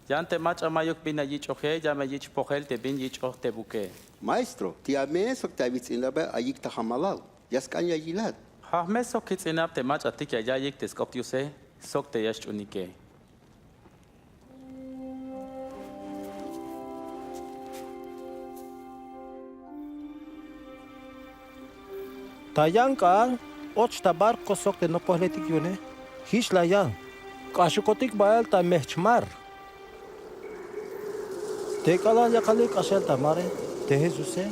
Yan te mach'a mayuk bin ayich'oje ya me yich' pojel te bin yich'oj te buke. Maestro, ti' a me sok te awits'inabe ayik ta jamalal. Ya sk'an ya yilat. Ja' jme sok jits'inab te mach'atik ya yaiyik te sk'op Diose sok te ya xch'unike. Ta yan k'aal, Och ta barco sok te nopojletik yu'une, jich la yal: K'axukotik bahel ta mejch mar. Te k'alal yakalik k'axel ta mare, te Jesuse,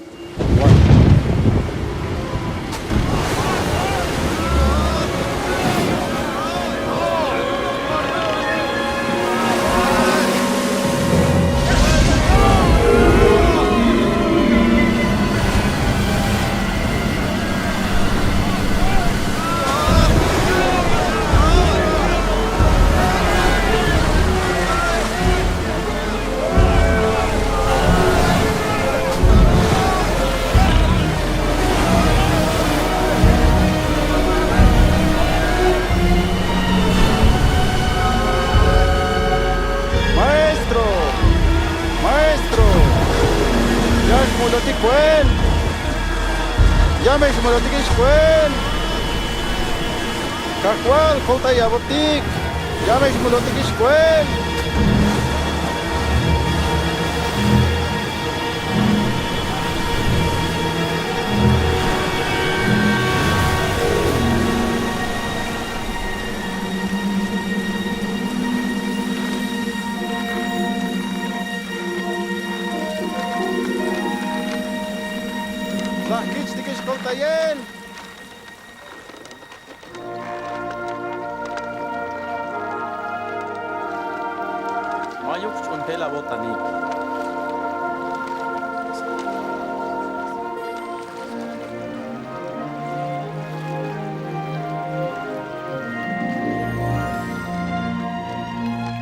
Maestro, maestro, ya xmolotik kuen. Ya me xmolotik ix kuen. Kajwal, ko'tantik, ya me xmolotik ix kuen. La jkich'tik ix ko'tantik. Ma'yuk xch'uunjel awo'tanik.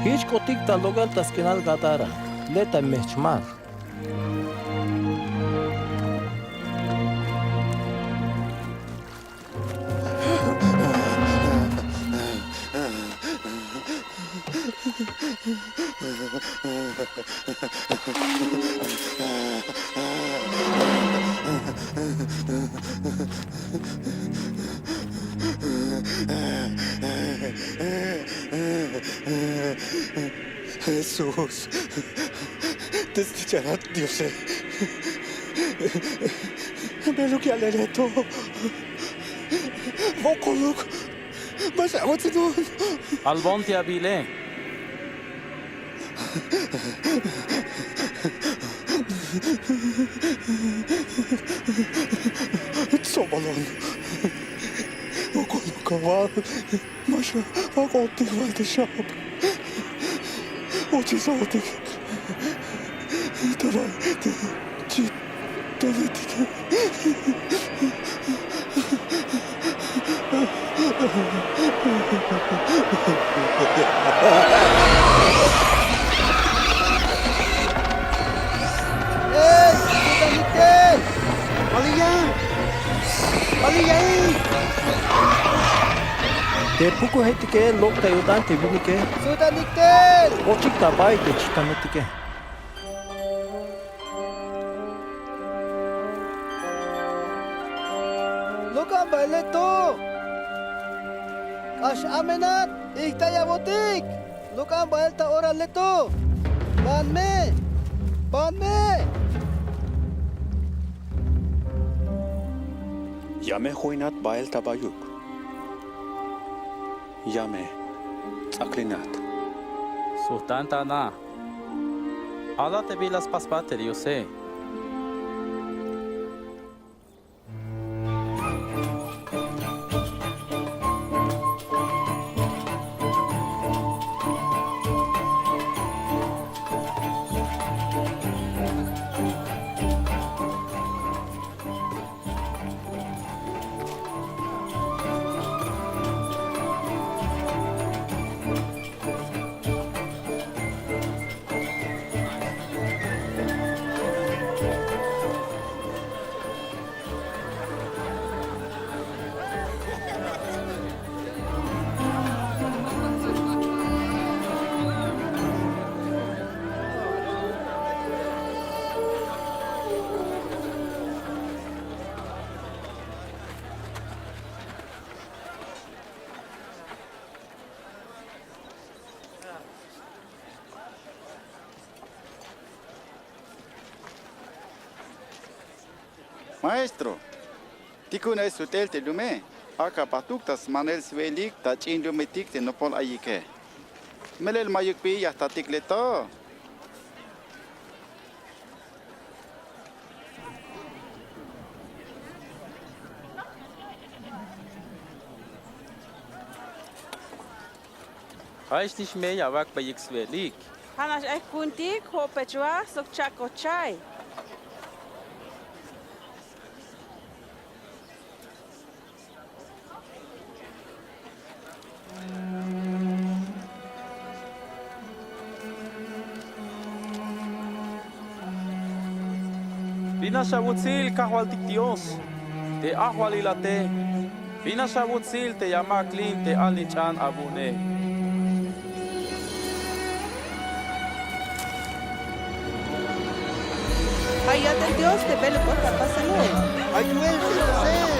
Jich k'otik ta lok'el ta sk'inal Gadara, le' ta mejch mar. Jesús, te stichanat Diose, beluk ya'lele to. Wokoluk, ma xawuts'inon. Albon te abile. Tsobolon. Wokoluk awal. Ma xak'otik bal te xab. Uchin saotik ta bay te chi'toletike. ¡Ey! ¡Sujtanik tel! ¡Bal in ya'iy! ¡Bal in ya'iy! Te pukujetike lok' ta yo'tan te winike. ¡Sujtanik tel! Ochik ta bay te chi'toletike. Lok'an bahel le' to. K'ax amenat, ijtaybotik. Lok'an bahel ta ora le' to. Ban me, ban me. Ya me joinat bahel ta bayuk. Ya me ts'aklinat. Sujtan ta ana. Ala te bila spasbal te Diose. Maestro, tikun ay sut'el te lume. Ak'a bajtuk ta smanel swe'elik ta ch'in lumetik te nopol ayike. Melel ma'yuk bi ya jtatik le to. Ja'ex nix me ya awak'beyik swe'elik. Ja' nax ay ku'untik jo'opech waj sok cha'koj chay. Bin nax awutsil, Kajwaltik Dios, te ajwalilate. Bin nax awutsil te ya ma aklin te alnich'an awu'une. Ja' ya'tel Dios te beluk'ot ta pasele. Ayu'el te pasel.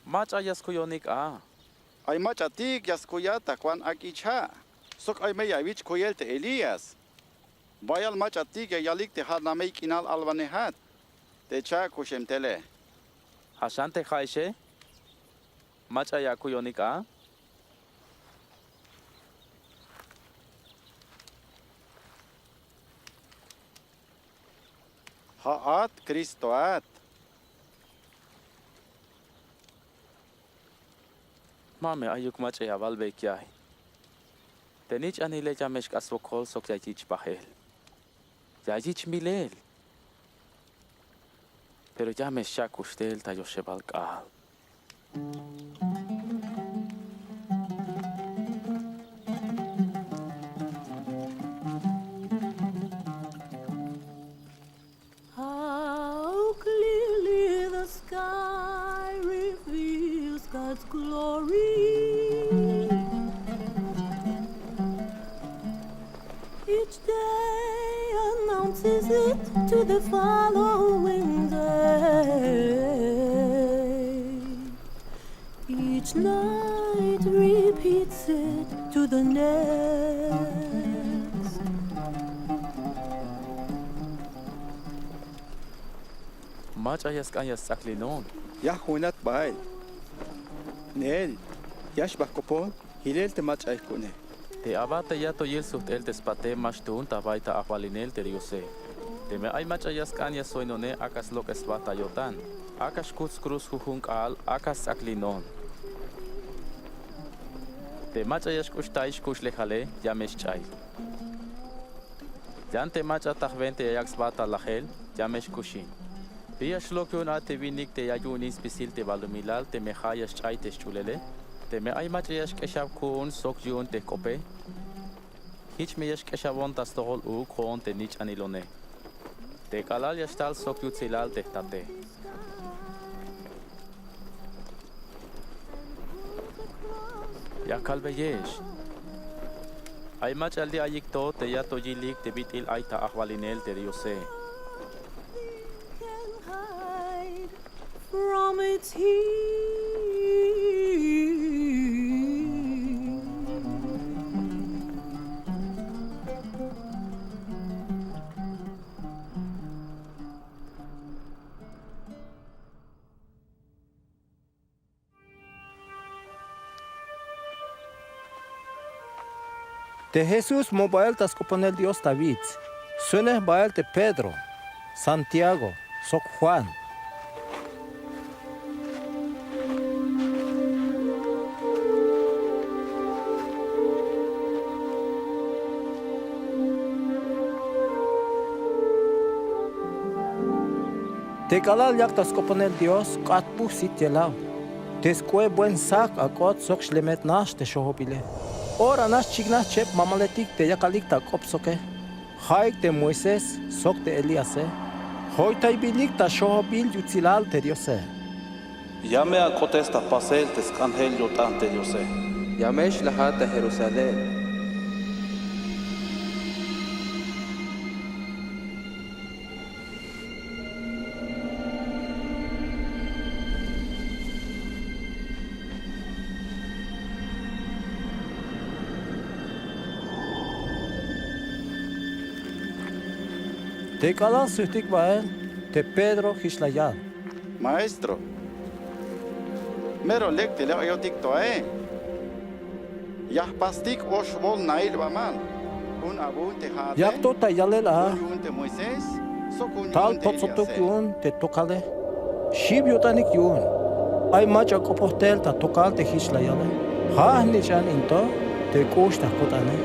Mach'a ya skuyonik a. Ay mach'atik ya skuyat ta Juan ak'ich ja'. Sok ay me ya awich' kuyel te Elías. Bayal mach'atik ya yalik te ja' namey k'inal alwanejat te cha'kuxem tele. Ja' xan te ja'exe, mach'a ya akuyonik a. Ja'at Cristoat. Ma me ayuk mach'a ya awalbeyik ya'iy. Te nich'anile ya me xk'ax swokol sok ya yich' bajel. Ya yich' milel. Pero ya me xcha'kux tel ta yoxebal k'aal. How clearly the sky reveals God's glory. Each day announces it to the following day. Each night repeats it to the next. Mach'a ya sk'an ya sts'aklinon. Ya ju'unat bael. Neel, ya xbajk'opon jilel te mach'a ay ku'une. Te aba te ya to yil sujt'el te spate ma xtuun ta bay ta ajwalinel te Diose. Teme ay mach'a ya sk'an ya sjoinone, ak'a slok'es sba ta yo'tan. Ak'a xkut skruz jujun k'aal, ak'a sts'aklinon. Te mach'a ya xk'uxtay xkuxlejale, ya me xch'ay. Yan te mach'a ta jwenta ya yak' sba ta lajel, ya me xkuxin. Bi ya xlok' yu'un a te winik te ya yu'unin spisil te balumilal teme ja' ya xch'ay te xch'ulele? Teme ay mach'a ya xk'exaw ku'un sok yu'un te jk'ope, jich me ya xk'exawon ta stojol uuk jo'on te nich'anilone. Te k'alal ya xtal sok yutsilal te jtate. Ya kalbeyex. Ay mach'a li' ayik to te ya to yilik te bit'il ay ta ajwalinel te Diose. From its heat. Te Jesús mo bael ta sk'oponel Dios ta wits. Suenej bael te Pedro, Santiago, sok Juan. Te k'alal yak ta sk'oponel Dios, k'atp'uj sit yelaw. Te sk'oe buen sak ak'ot sok xlemet nax te xojobile. Ora nax chiknaj cheb mamaletik te yakalik ta k'op soke. Ja'ik te Moisés sok te Elíase. Joytaybilik ta xojobil yutsilal te Diose. Ya me ak'otes ta pasel te sk'anjel yo'tan te Diose. Ya me xlajat ta Jerusalén. Te k'alal sujtik bael, te Pedro jich la yal: Maestro, mero lek te lek'ayotik to ae. Ya jpastik oxbol nail bamal. Jun awu'un te ja'ate, yak to ta yalel a, jun yu'un te Moisés, sok jun yu'un te Elíase. Tal pots'otuk yu'un te tokale. Xib yo'tanik yu'un. Ay mach'a k'opoj tel ta tokal te jich la yale. Ja' jnich'an in to te k'ux ta ko'tane.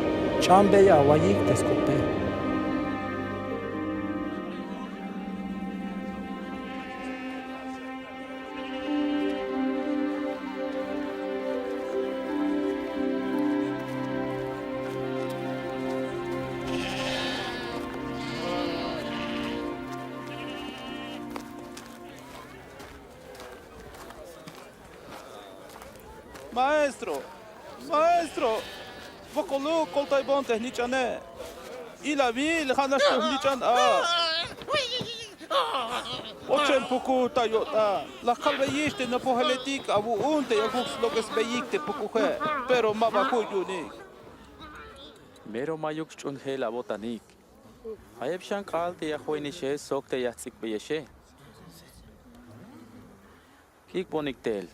Ch'ambeya awa'yik te sk'ope. Maestro, maestro, wokoluk koltaybon te jnich'ane. Ilawil, ja' nax to jnich'an a. Ochel puku ta yo'tan. La kalbeyix te nopojeletik awu'un te yakuk slok'esbeyik te pukuje, pero ma ba ju' yu'unik. Mero ma'yuk sch'uunjel awo'tanik. Jayeb xan k'aal te ya joinixe sok te ya jts'ikbeyexe. K'ikbonik tel.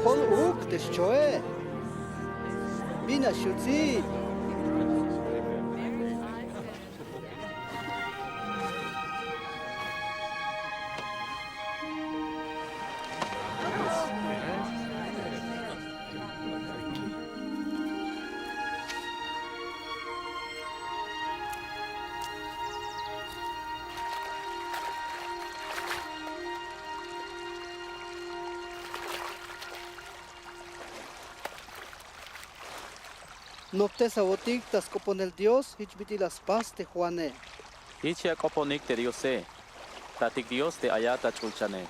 Jol uuk te xchoe. Bin a xyuts'il. Noptesawotik ta sk'oponel Dios jich bit'il la spas te Juane. Jich ya k'oponik te Diose, tatik Dios te ayat ta ch'ulchane.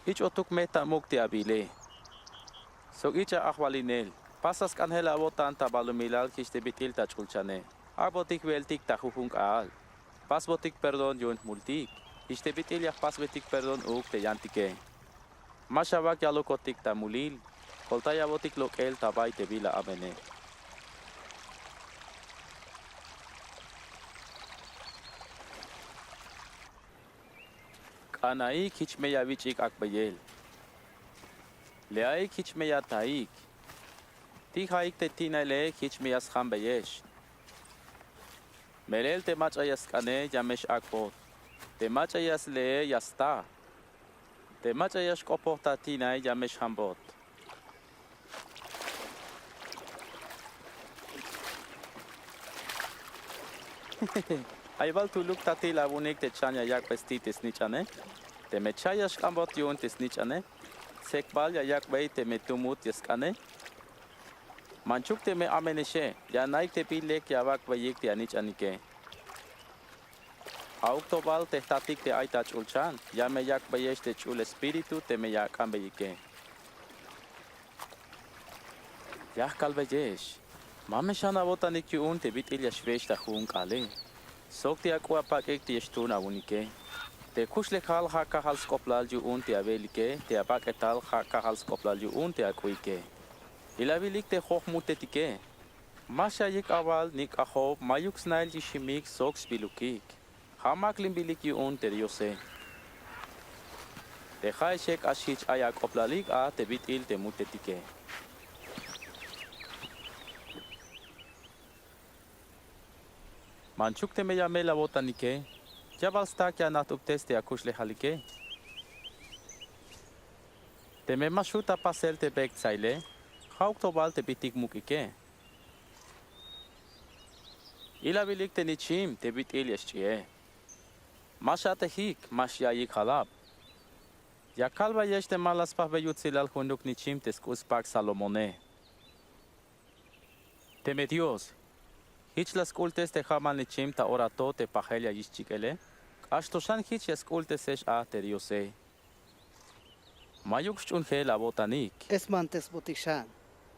Jich otuk me ta muk' te abile. Sok jich a ajwalinel, pasa sk'anjel awo'tan ta balumilal jich te bit'il ta ch'ulchane. Ak'botik we'eltik ta jujun k'aal. Pasbotik perdón yu'un jmultik, jich te bit'il ya jpasbeytik perdón uuk te yantike. Ma xawak yalokotik ta mulil, koltayawotik lok'el ta bay te bila amene. K'anaik jich me ya awich'ik ak'beyel. Le'aik jich me ya ataik. Tijaik te ti'naile jich me ya sjanbeyex. Melel te mach'a ya sk'ane ya me x-ak'bot. Te mach'a ya slee ya sta. Te mach'a ya xk'opoj ta ti'nail ya me xjambot. Ay bal tuluk tatil awu'unik te chan ya yak'be sti te snich'ane. Teme cha'ay ya xk'ambot yu'un te snich'ane, tsekbal ya yak'bey teme tumut ya sk'ane. Manchuk teme amenixe, ya anaik te bin lek ya awak'beyik te anich'anike. A'uk to bal te jtatik te ay ta ch'ulchan, ya me yak'beyex te ch'ul Espíritu teme ya ak'anbeyike. Ya jkalbeyex. Ma me xan awo'tanik yu'un te bit'il ya xwex ta jujun k'aale, sok te ak'u apak'ik te ya xtuun awu'unike. Te kuxlejal ja' kajal sk'oplal yu'un te awe'elike te abak'etal, ja' kajal sk'oplal yu'un te ak'u'ike. Ilawilik te jojmultetike. Ma xyaiyik awal ni k'ajob, mayuk sna'el yiximik sok sbilukik. Ja' maklinbilik yu'un te Diose. Te ja'exe k'ax jich ay ak'oplalik a te bit'il te multetike. Manchuk teme ya mel awo'tanike, ya bal stak' ya anajt'ubtes te akuxlejalike. Teme ma xju' ta pasel te bek' tsaile, ja'uk to bal te bitik muk'ike. Ilawilik te nichim te bit'il ya xch'i'e. Ma x'a'tejik, ma xyaiyik jalab. Ya kalbeyex te ma la spajbe yutsilal junuk nichim te sk'u' spak Salomone. Teme Dios jich la sk'u'ltes te ja'mal nichim ta ora to te pajel ya yich' chik'ele, k'ax to xan jich ya sk'u'ltesex a te Diose. Mayuk xch'uunjel awo'tanik. Esmantesbotik xan.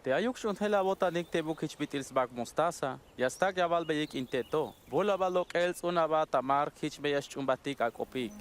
Te ayuk xch'uunjel awo'tanik tebuk jich bit'il sbak mostaza, ya stak' ya awalbeyik in te to: Bul aba lok'el, ts'un aba ta mar, jich me ya xch'uunbatik ak'opik.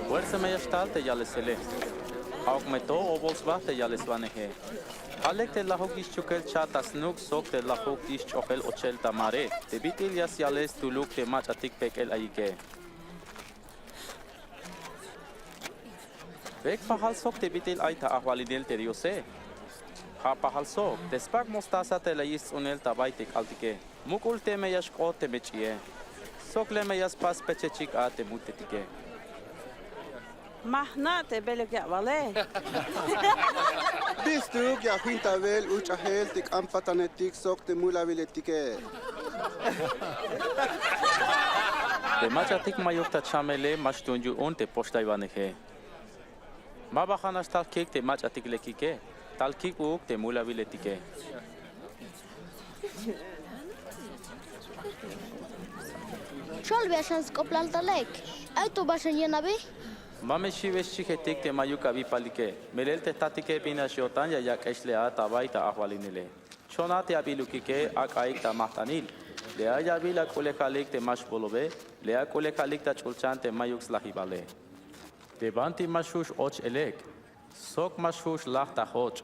Fuerza me ya xtal te yalesele. Ja'uk me to obol sba te yaleswaneje. Ja' lek te lajuk yich' chukel cha' ta snuk sok te lajuk yich' ch'ojel ochel ta mare, te bit'il ya syales tuluk te mach'atik pek'el ayike. Bek' pajal sok te bit'il ay ta ajwalinel te Diose. Ja' pajal sok te spak mostaza te la yich' sts'unel ta bay te k'altike. Muk'ul teme ya xk'ot teme ch'i'e. Sok le me ya spas spechechik a te multetike. Ma jna' te beluk ya awale. Bistuk ya jwin ta wel uch'ajel te k'an patanetik sok te mulawiletike. Te mach'atik mayuk ta chamele ma xtuun yu'un te poxtaywaneje. Ma ba ja'nax tal kik' te mach'atik lekike, tal kik'uk te mulawiletike. Xolbeya xan sk'oplal ta lek. Ay to ba xan yanawi. Ma me xiwex chijetik te mayuk awipalike. Melel te jtatike bin nax yo'tan ya yak'ex le a ta bay ta ajwalinele. Chon a te abilukike, ak'aik ta majt'anil. Le a yawil ak'ulejalik te ma xbolobe, le ak'ulejalik ta ch'ulchan te mayuk slajibale. Te banti ma xju' x-och elek, sok ma xju' xlaj ta joch'.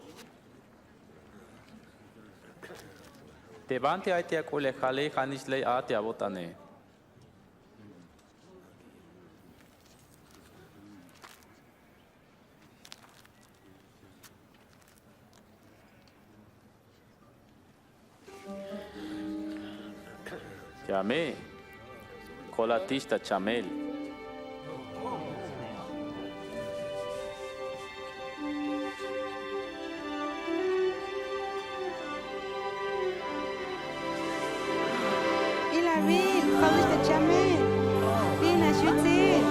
Te banti ay te ak'ulejale, ja'nix ley a te awo'tane. Ya me, kolatix ta chamel. Ilawil, ja'wix ta chamel. Bin nax yutsil.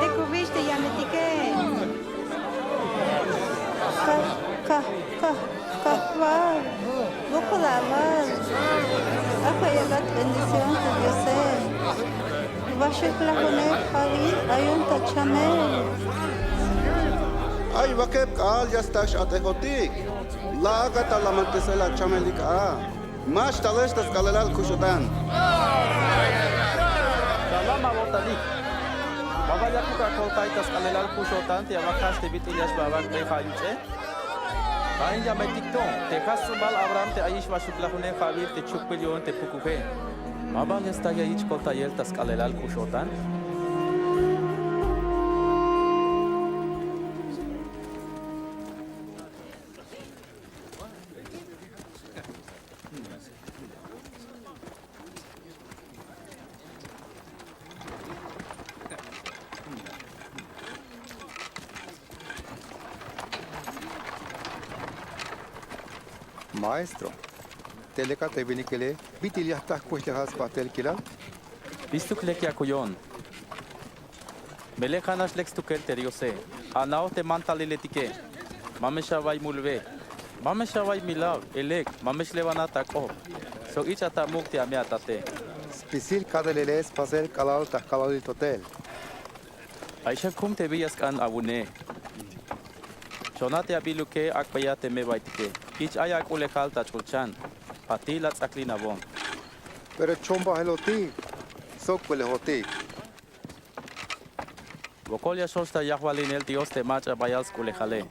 Lekubix te yametike. Kaj, kaj, kaj, Kajwal, wokol awal. Ak'a yakat bendición te Diose. Waxuk lajunej ja'wil ayon ta chamel. Ay wakeb k'aal ya stak' x-a'tejotik. La'akat ta lamantesel achamelik a. Ma xtalex ta sk'aalelal kux o'tan. Tz'alal ma awo'tanik. Ma ba yakuk akoltay ta sk'aalelal kux o'tan te awak'ax te bit'il ya xbawak'bey ja' yuch'e. Ja' in yametik to te ja' sts'ubal Abraham te ayix waxuk lajunej ja'wil te chukbil yu'un te pukuje. Ma ba ya stak' ya yich' koltayel ta sk'aalelal kux o'tan. Maestro, te lekal te winikele, ¿bit'il ya jta jkuxlejal sbajtel kilal? Bistuk lek ya kuyon. Melel ja'nax lek stukel te Diose. Ana'oj te mantaliletike. Ma me xaway mulbe. Ma me xaway milaw, e lek, ma me xlewanat ta k'op. Sok ich'a ta muk' te ame atate. Spisil ka'nelele spasel k'alal ta jk'alalil to tel. Ay xan kum te bi ya sk'an awu'une. Chonat te abiluke, ak'beya te me'baytike. Jich ay ak'u'lejal ta ch'ulchan. Patil la ts'aklinawon. Pero chombajelotik sok k'u'lejotik. Wokol ya x-och ta yajwalinel Dios te mach'a bayal sk'u'lejale.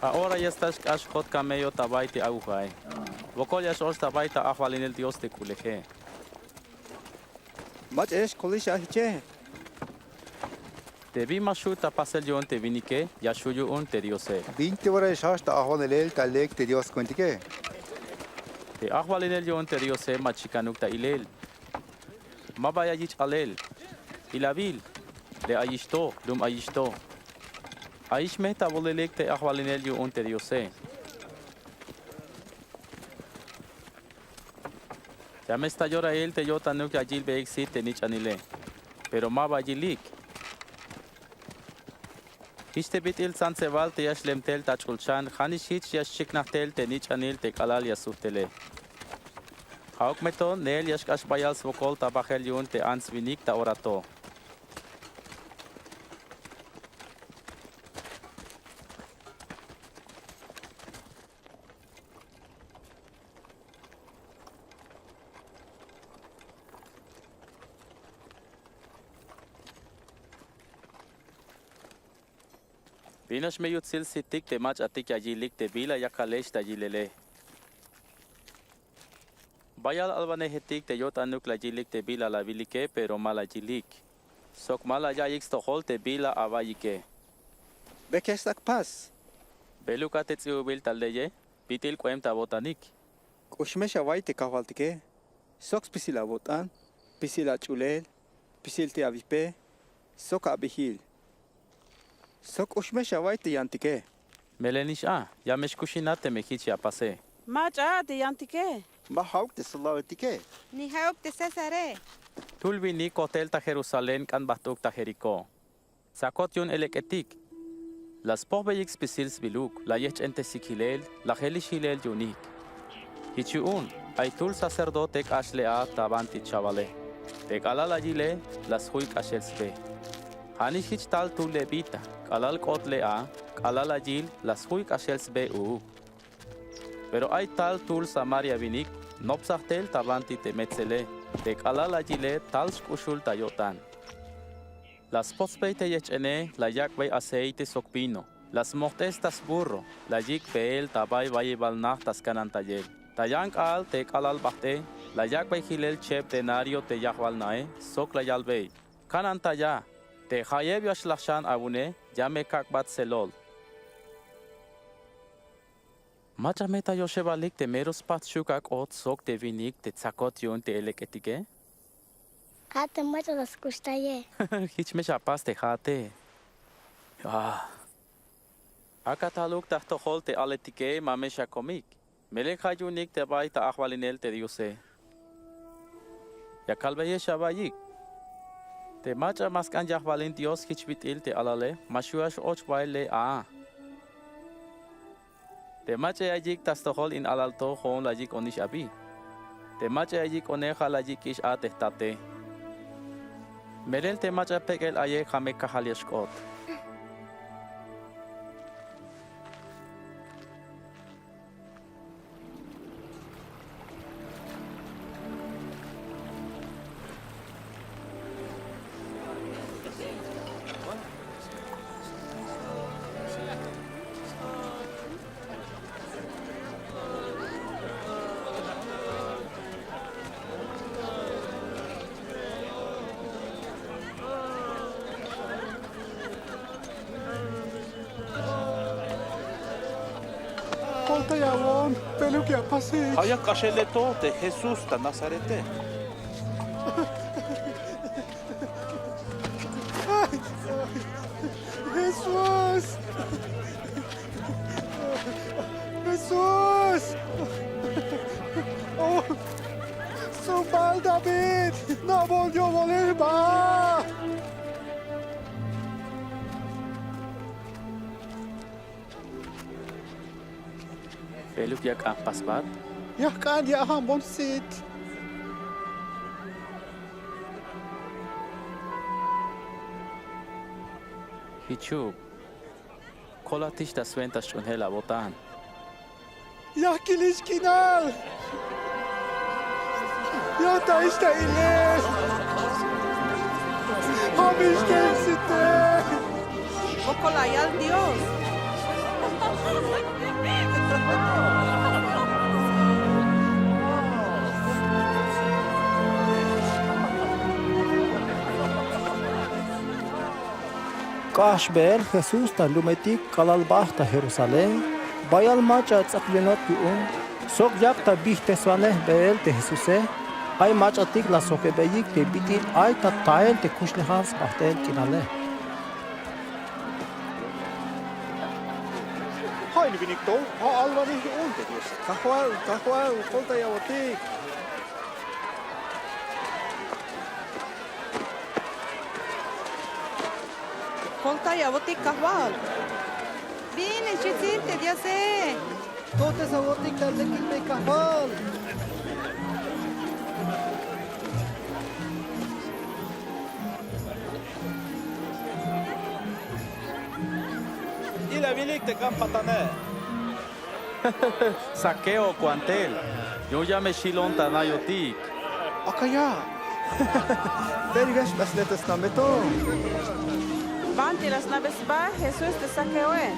Ahora ya sta xk'ax jkot kamello ta bay te awujae. Wokol ya x-och ta bay ta ajwalinel Dios te k'u'leje. Mach'ex kolix a jiche. Te bi ma xju' ta pasel yu'un te winike, ya xju' yu'un te Diose. ¿Bin te ora ya xjajch ta ajwanelel ta lek te Dios kuentike? Te ajwalinel yu'un te Diose ma chikanuk ta ilel. Maba ya yich' alel. Ilabil, le ayix to, lum ayix to. Ayix me ta wolilik te ajwalinel yu'un te Diose. Ya me sta yorail te yo'tanuk ya yilbeyik sit te nich'anile, pero maba yilik. Jich te bit'il tsantsebal te ya xlem tel ta ch'ulchan, ja'nix jich ya xchiknaj tel te nich'anil te k'alal ya sujtele. Ja'uk me to neel ya xk'ax bayal swokol ta bajel yu'un te ants winik ta ora to. Binax me yutsil sitik te mach'atik ya yilik te bila yakalex ta yilele. Bayal alwanejetik te yo'tanuk la yilik te bila la awilike, pero ma la yilik. Sok ma la ya'iyik stojol te bila awa'iyike. ¿Bek ya xsak'pas? Beluk a te ts'ihubil ta leye, bit'il k'oem ta awo'tanik. K'ux me xaway te kajwaltike, sok spisil awo'tan, spisil ach'ulel, spisil te awipe, sok abijil. Sok k'ux me xaway te yantike. Melel nix a, ya me xkuxinat teme jich ya apase. Mach'a a te yantike. Ma ja'uk te soldadoetike. Ni ja'uk te Césare. Jtul winik kojtel ta Jerusalén k'an bajt'uk ta Jericó. Tsakot yu'un elek'etik. La spojbeyik spisil sbiluk, la yejch'entesik jilel, la jelix jilel yu'unik. Jich yu'un, ay jtul sacerdote k'ax le a ta banti chawale. Te k'alal la yile, la sjuy k'axel sbe. Ja'nix jich tal jtul levita, k'alal k'ot le a, k'alal la yil, la sjuy k'axel sbe uuk. Pero ay tal jtul Samaria winik, nopsaj tel ta banti te metsele, te k'alal la yile tal xk'uxul ta yo'tan. La spotsbey te yejch'ene, la yak'bey aceite sok vino, la smojt'es ta sburro, la yik' beel ta bay wayibal naj ta skanantayel. Ta yan k'aal te k'alal bajt'e, la yak'bey jilel cheb denario te yajwal nae, sok la yalbey: Kanantaya, te jayeb ya xlaj xan awu'une, ya me kak'bat selol. Mach'a me ta yoxebalik te mero spajt xuk' ak'ot sok te winik te tsakot yu'un te elek'etike. Ja' te mach'a la sk'uxtaye. Jich me xapas te ja'ate. Ah. Ak'a taluk ta jtojol te aletike, ma me xakomik. Melel ja' yu'unik te bay ta ajwalinel te Diose. Ya kalbeyex awa'iyik. Te mach'a ma sk'an yajwalin Dios jich bit'il te alale, ma xju' ya x-och bael le a. Te mach'a ya yik' ta stojol in alal to, jo'on la yik'onix abi. Te mach'a ya yik'one, ja' la yik'ix a te jtate. Melel te mach'a pek'el aye, ja' me kajal ya xk'ot. Koltayawon, beluk ya pasech. Ja' ya k'axele to te Jesús ta Nazarete. Jesús. Jesús. David, na'bol yo'bolil jba. Beluk ya k'an jpasbat. Ya jk'an ya ajambon sit. Jichuk. Kolatix ta swenta sch'uunjel awo'tan. Ya jkilix k'inal. Yojta'ix ta ilel. Jamix te site. Wokol la yal Dios. K'ax beel Jesús ta lumetik k'alal bajt ta Jerusalén, bayal mach'a ats'aklinot yu'un. Sok yak ta bijteswanej beel te Jesuse, ay mach'atik la sojebeyik te bit'il ay ta tael te kuxlejan sbajt'el k'inale. Ja' in winik to, ja' alwanej yu'un te Diose. Kajwal, Kajwal, koltayawotik. Koltayawotik Kajwal. Bin xyutsil te Diose. Ko'tesawotik ta lekilbey Kajwal. Ilawilik te k'an patane. Zaqueo, kuantel. Yu'un ya me xjilon ta nayotik. Ak'a ya. Tey ya xbasle ta snambeto. Banti la sna'be sba Jesús te Zaqueoe.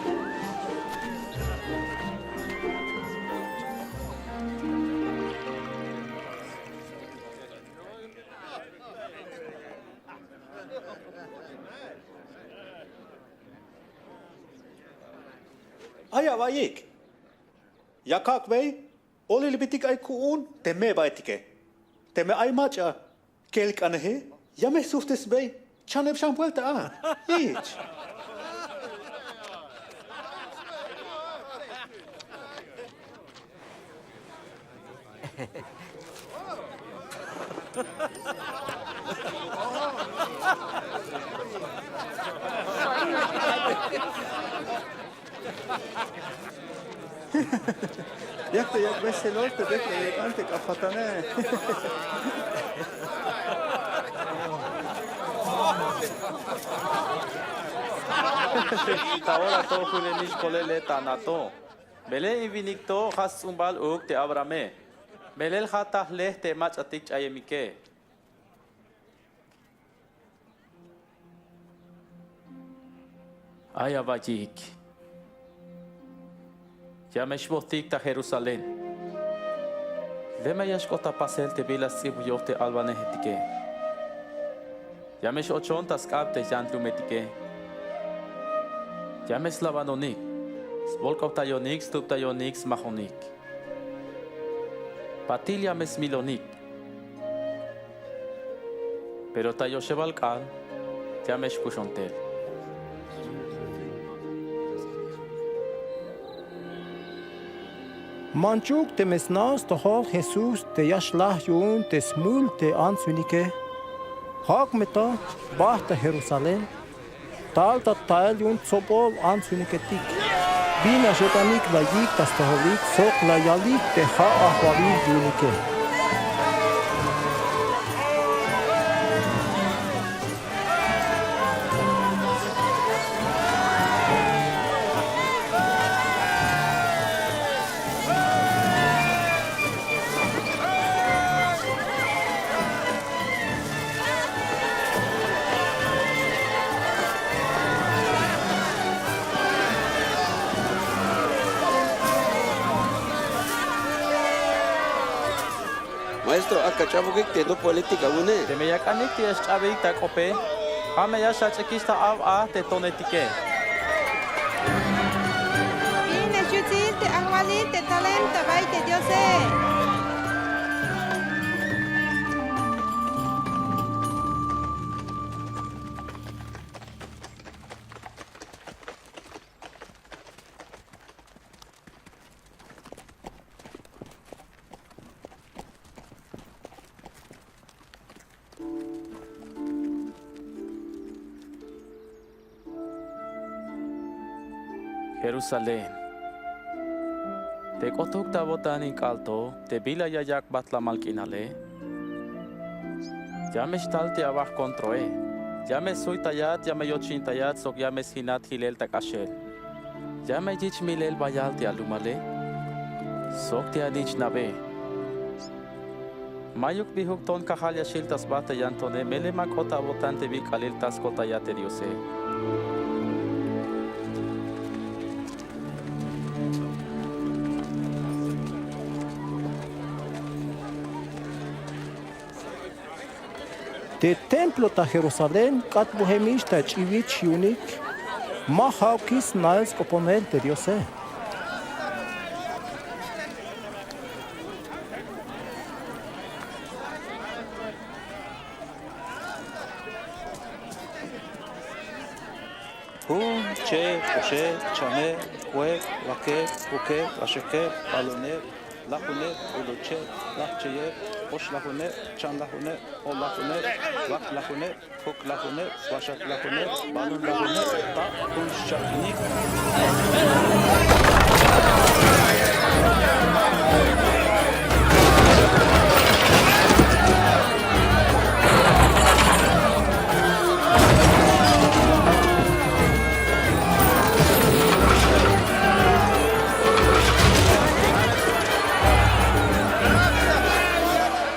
Ay awa'yik. Ya kak'bey olilbetik ay ku'un te me'ba'etike. Teme ay mach'a kelk'aneje, ya me sujtesbey chaneb xan buelta a. Jich. Yak to yak'bey selol te bek' la yek'an te k'an patane. Ta ora to junelix kolele ta na to. Melel in winik to ja' sts'umbal uuk te Abrahame. Melel ja' ta jle te mach'atik ch'ayemike. Ay awa'yik. Ya me xbojtik ta Jerusalén. Teme ya xk'ot ta pasel te bila sts'ibuyoj te alwanejetike. Ya me x-ochon ta sk'ab te yan lumetike. Ya me slabanonik, sbolk'obtayonik, stubtayonik, smajonik. Patil ya me smilonik. Pero ta yoxebal k'aal ya me xkuxon tel. Manchuk teme sna' stojol Jesús te ya xlaj yu'un te smul te ants winike. Jak' me to bajt ta Jerusalén. Tal ta tael yu'un tsobol ants winiketik. Bin nax yo'tanik la yik' ta stojolik sok la yalik te ja' ajwalil yu'unike. Maestro, ak'a ch'abojik te nopojeletik awu'une. Teme ya k'anik te ya xch'abeyik ta k'ope, ja' me ya xach'ikix ta aw a te tonetike. Bin ya xyutsil te ajwalil te talem ta bay te Diose. Jerusalén, te k'otuk ta awo'tan in k'aal to te bila ya yak'bat lamal k'inale, ya me xtal te awaj kontroe. Ya me suytayat, ya me yochintayat sok ya me sjinat jilel ta k'axel. Ya me yich milel bayal te alumale sok te anich nabe. Mayuk bijuk ton kajal ya xil ta sba te yan tone, melel ma k'ot awo'tan te bin k'alil tal skoltayat te Diose. Te templo ta Jerusalén k'atbujemix ta ch'iwich yu'unik, ma ja'ukix snael sk'oponel te Diose. Jun, cheb, oxeb, chameb, jueb, wakeb, ukeb, waxakeb, baluneb, lajuneb, ulucheb, lajcheyeb, oxlajuneb, chanlajuneb, o'lajuneb, waktlajuneb, juklajuneb, waxaklajuneb, balunlajuneb, ta jun xcha'kinik.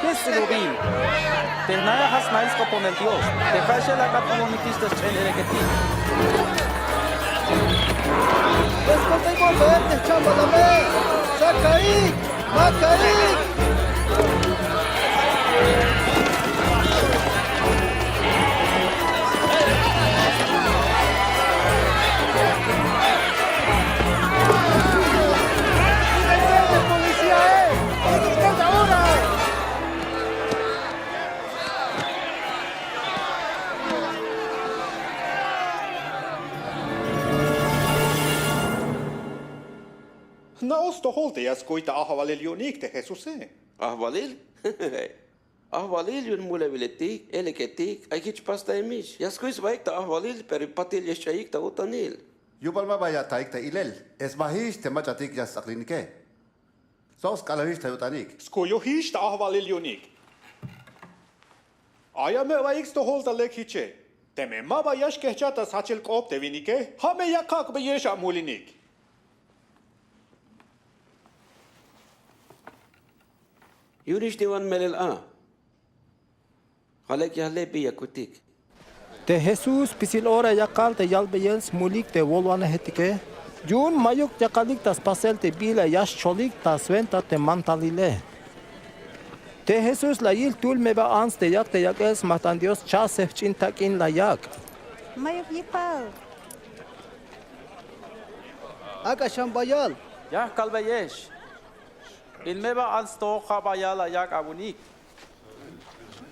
Te sts'ulobil, te jna'ej ja' snail sk'oponel Dios, te ja'ixel ak'atbulonikix ta sch'eel eleketik. Eskoltaybobe te jchambalame, xakaik, makaik. Jna'oj stojol te ya skuy ta ajwalil yu'unik te Jesuse. ¿Ajwalil? Ajwalil yu'un mulebiletik, eleketik, ay jich pastaemix. Ya skuy sbaik ta ajwalil, pero patil ya xch'ayik ta o'tanil. Yubal ma ba ya ataik ta ilel, sbajix te mach'atik ya sts'aklinike sok sk'alalix ta yo'tanik. Skuyojix ta ajwalil yu'unik. Ay amebeyik stojol ta lek jiche. Teme ma ba ya xk'ejchat ta sjajchel k'op te winike, ja' me ya kak'beyex amulinik. Yu'unix te wan melel a. Ja' lek ya jle bi ya kutik. Te Jesús spisil ora ya kal te yalbeyel smulik te wolwanejetike. Yu'un mayuk yakalik ta spasel te bila ya xcholik ta swenta te mantalile. Te Jesús la yil tul meba ants te yak te yak'el smajt'an Dios chajsef ch'in tak'in la yak'. Mayuk yipal. Ak'a xan bayal. Ya kalbeyex. In meba ants to ja' bayal la yak' awu'unik.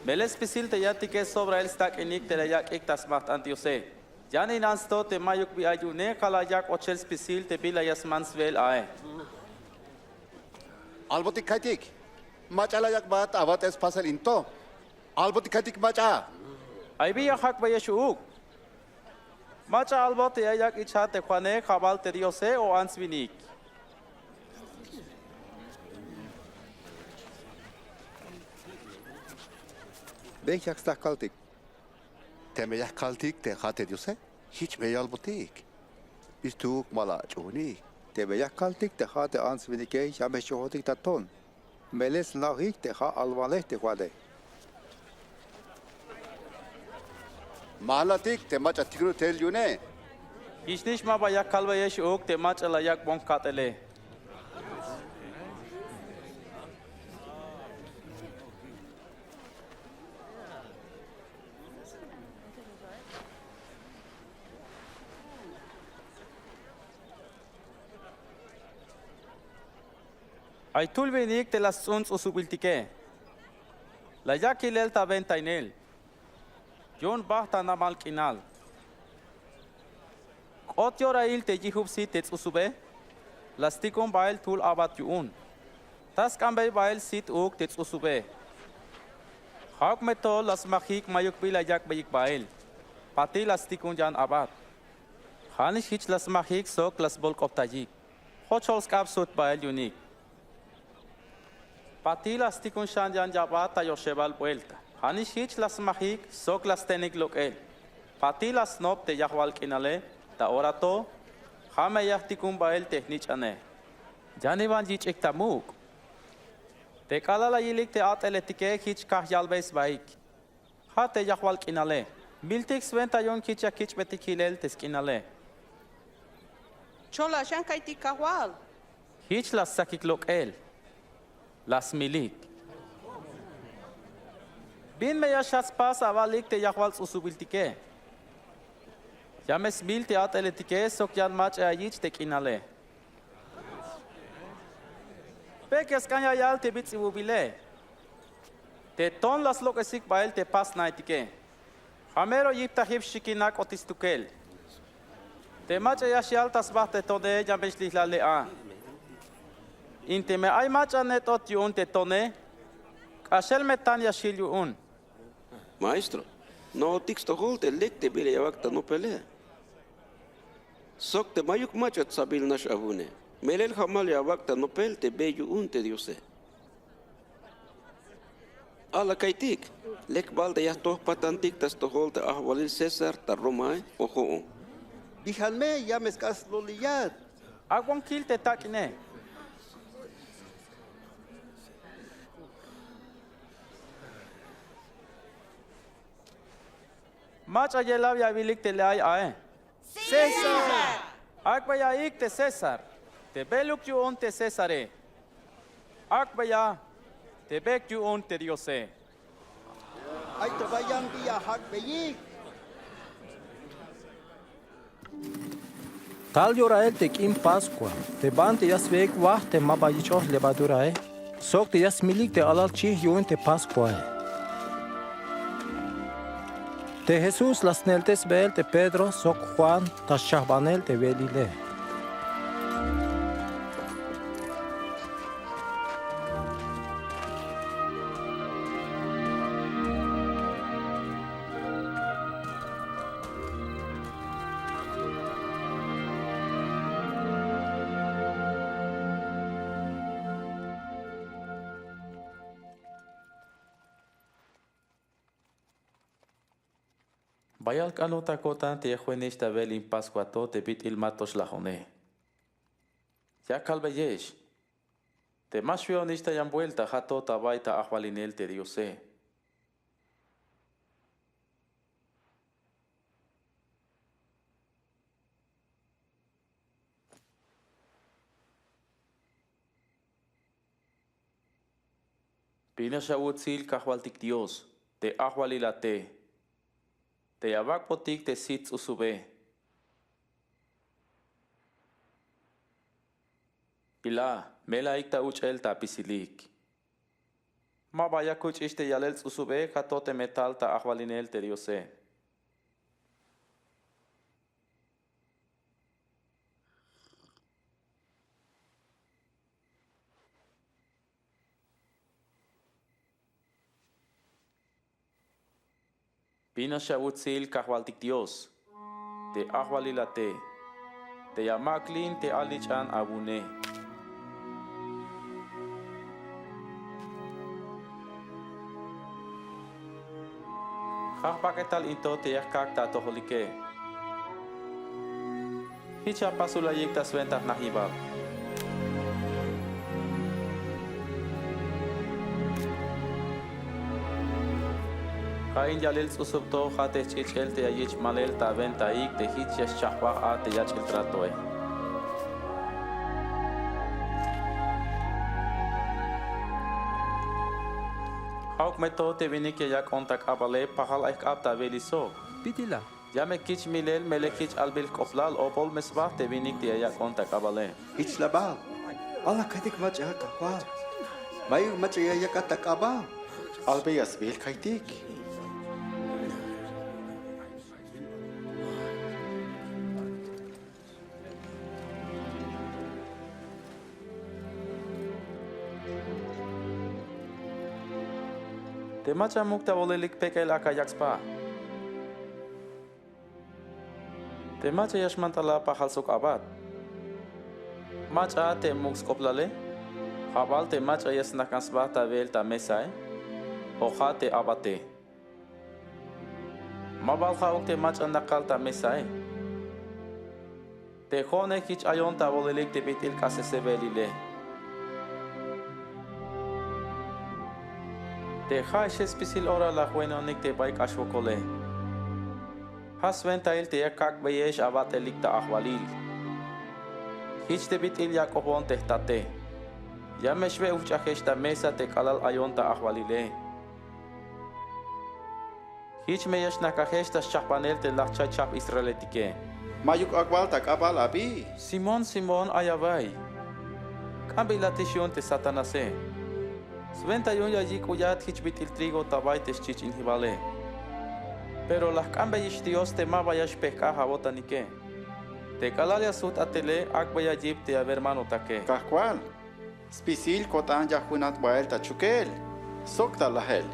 Melel spisil te yatike sobrail stak'inik te la yak'ik ta smajt'an Diose. Yan in ants to te mayuk bi ay yu'une ja' la yak' ochel spisil te bila ya sman swe'el ae. Albotik ka'iytik, mach'a la yak'bat abat'el spasel in to. Albotik ka'iytik mach'a. Ay bi ya jak'beyex u'uk. Mach'a albot te ya yak' ichaj te Juane, ja' bal te Diose o ants winik. Bek ya staj kaltik. Teme ya kaltik te ja' te Diose, jich me ya albotik. Bistuk ma la ach'uunik. Teme ya kaltik te ja' te ants winike, ya me xch'ojotik ta ton. Melel sna'ojik te ja' alwalej te Juane. Ma jna'tik te mach'a tiknub tel yu'une. Jichnix ma ba ya kalbeyex u'uk te mach'a la yak'bon ka'tele. Ay tul winik te la sts'un ts'usubiltike. La yak' yilel ta wentainel. Yu'un bajt ta namal k'inal. K'ot yorail te yijub sit te ts'usube. La stikon bael tul a'bat yu'un. Ta sk'anbey bael sit uuk te ts'usube. Ja'uk me to la smajik mayuk bi la yak'beyik bael. Patil la stikon yan a'bat. Ja'nix jich la smajik sok la sbolk'optayik. Jochol sk'ab sut bael yu'unik. Patil la stikun xan yan ya'bat ta yoxebal buelta. Ja'nix jich la smajik sok la stenik lok'el. Patil la snop te yajwal k'inale. Ta ora to ja' me ya jtikun bael te jnich'ane. Yaniwan yich'ik ta muk'. Te k'alal la yilik te a't'eletike jich kaj yalbey sbaik. Ja' te yajwal k'inale. Miltik swenta yu'un jich ya kich'betik jilel te sk'inale. Chola xan ka'iytik kajwal. Jich la stsakik lok'el. La smilik. Bin me ya xjat spas awalik te yajwal ts'usubiltike. Ya me smil te a't'eletike sok yan mach'a ya yich' te k'inale. Pek ya sk'an ya yal te bits'ibubile. Te ton la slok'esik bael te pasnaetike. Ja' mero yiptajib xikin nak'otik stukel. Te mach'a ya xyal ta sba te tone ya me xlijlale a. In teme ay mach'a net'ot yu'un te tone, k'axel me tan ya xjil yu'un. Maestro, no'otik stojol te lek te bila ya awak' ta nopele. Sok te mayuk mach'a tsabil nax awu'une. Melel jamal ya awak' ta nopel te be yu'un te Diose. Ala ka'iytik, lek bal te ya jtoj patantik ta stojol te ajwalil César ta Romae o jo'on. Bijan me ya me sk'an sloliyat. Ak'bon kil te tak'ine. Mach'a yelaw ya awilik te le ay ae. César. Ak'beya ik te César te beluk yu'un te Césare. Ak'beya te bek yu'un te Diose. Ay to bayan bi ya jak'beyik. Tal yorail te k'in Pascua, te banti ya sbeik waj te maba yich'oj levadurae, sok te ya smilik te alal chij yu'un te Pascuae. Te Jesús la sne'eltesbeel te Pedro sok Juan ta xchajbanel te we'elile. Bayal k'alon ta ko'tan te ya juenix ta we'el in Pascua to te bit'il ma to xlajone. Ya kalbeyex te ma xwe'onix ta yan buelta ja' to ta bay ta ajwalinel te Diose. Binax awutsil Kajwaltik Dios te ajwalil a te, te ya awak'botik te sit ts'usube. Bila, melaik ta uch'el ta apisilik. Ma ba ya kuch'ix te yalel ts'usube ja' to teme tal ta ajwalinel te Diose. Binax awutsil Kajwaltik Dios te ajwalil a te, te ya maklin te alnich'an awu'une. Ja' jbak'etal in to te ya jkak' ta atojolike. Jich ya apasulayik ta swenta jnajibal. Ja' in yalel ts'usub to ja' te jch'ich'el te ya yich' malel ta awentaik te jich ya xchajbaj a te yach'il tratoe. Ja'uk me to te winik ya yak'on ta k'abale pajal ay jk'ab ta we'elisoj. Bit'il a. Ya me kich' milel melel jich albil jk'oblal o bol me sba te winik te ya yak'on ta k'abale. Jich la bal. Ala ka'iytik mach'a a Kajwal. Mayuk mach'a ya yakat ta k'abal. Albeya sbiil ka'iytik. Te mach'a muk' ta wolelik pek'el ak'a yak sba. Te mach'a ya xmantala pajal sok abat, mach'a te muk' sk'oplale? Ja' bal te mach'a ya snajk'an sba ta beel ta mesae, o ja' te abate? Ma bal ja'uk te mach'a nakal ta mesae? Te jo'one jich ayon ta bolilik te bit'il k'asesebelile. Te ja'exe spisil ora la jwenonik te bay k'ax wokole. Ja' swentail te ya kak'beyex abat'elik ta ajwalil. Jich te bit'il ya k'opon te jtate: Ya me xwe ujch'ajex ta mesa te k'alal ayon ta ajwalile. Jich me ya xnajk'ajex ta xchajpanel te laj cha'chaj Israeletike. Ma'yuk ak'bal ta k'abal abi. Simón, Simón, ay away. K'ambilatix yu'un te Satanase. Swenta yu'un ya yik'buyat jich bit'il trigo ta bay te xchich'injibale. Pero la jk'ambeyix Dios te maba ya xpejk'aj awo'tanike. Te k'alal ya sujt'atele, ak'beya yip te awermanotake. Kajwal, spisil ko'tan ya junat bael ta chukel sok ta lajel.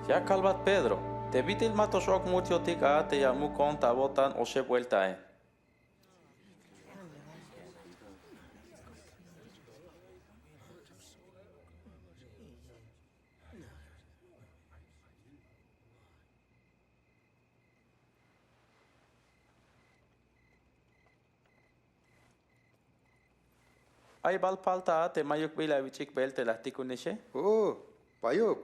Ya kalbat Pedro, te bit'il ma to x-ok mutiotik a te ya muk'on ta awo'tan oxeb bueltae. Ay bal palta a te ma'yuk bila awich'ik beel te la jtikunixe? U'u, ma'yuk.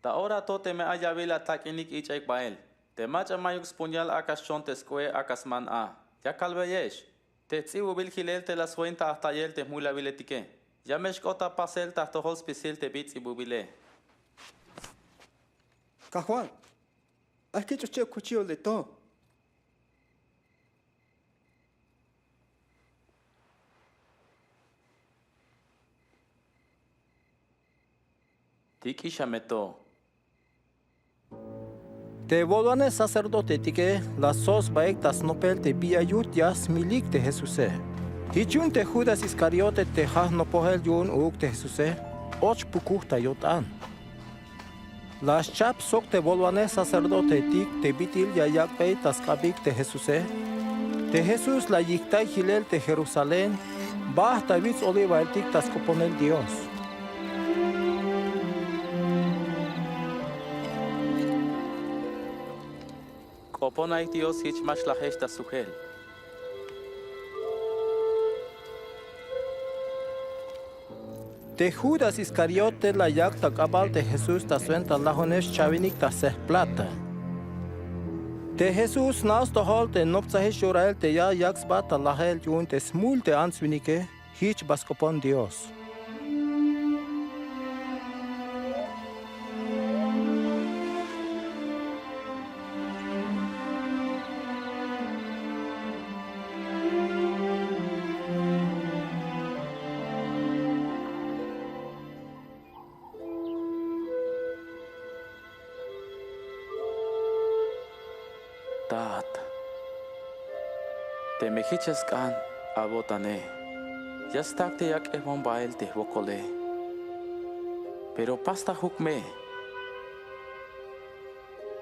Ta ora to teme ay yawil atak'inik ich'aik bael. Te mach'a ma'yuk spuñal ak'a xchon te sk'o'e ak'a sman a. Ya kalbeyex, te jts'ibubil jilel te la swenta ajtayel te jmulawiletike. Ya me xk'ot ta pasel ta jtojol spisil te bi ts'ibubile. Kajwal, ay kich'ojcheb kuchiyole to. Tik'ixa me to. Te bolwanej sacerdotetike la soj sbaik ta snopel te bi ya yut ya smilik te Jesuse. Jich yu'un te Judas Iscariote te ja' jnopojel yu'un uuk te Jesuse, och pukuj ta yo'tan. La schap sok te bolwanej sacerdotetik te bit'il ya yak'bey ta sk'abik te Jesuse. Te Jesús la yijtay jilel te Jerusalén, bajt ta wits Olivaeltik ta sk'oponel Dios. K'oponaik Dios jich ma xlajex ta sjujel. Te Judas Iscariote la yak' ta k'abal te Jesús ta swenta lajunex xchawinik ta sejp plata. Te Jesús sna' stojol te noptsajex yorail te ya yak' sba ta lajel yu'un te smul te ants winike, jich ba sk'opon Dios. Tat, teme jich ya sk'an awo'tane, ya stak te ya k'ejbon bael te jwokole. Pero pastajuk me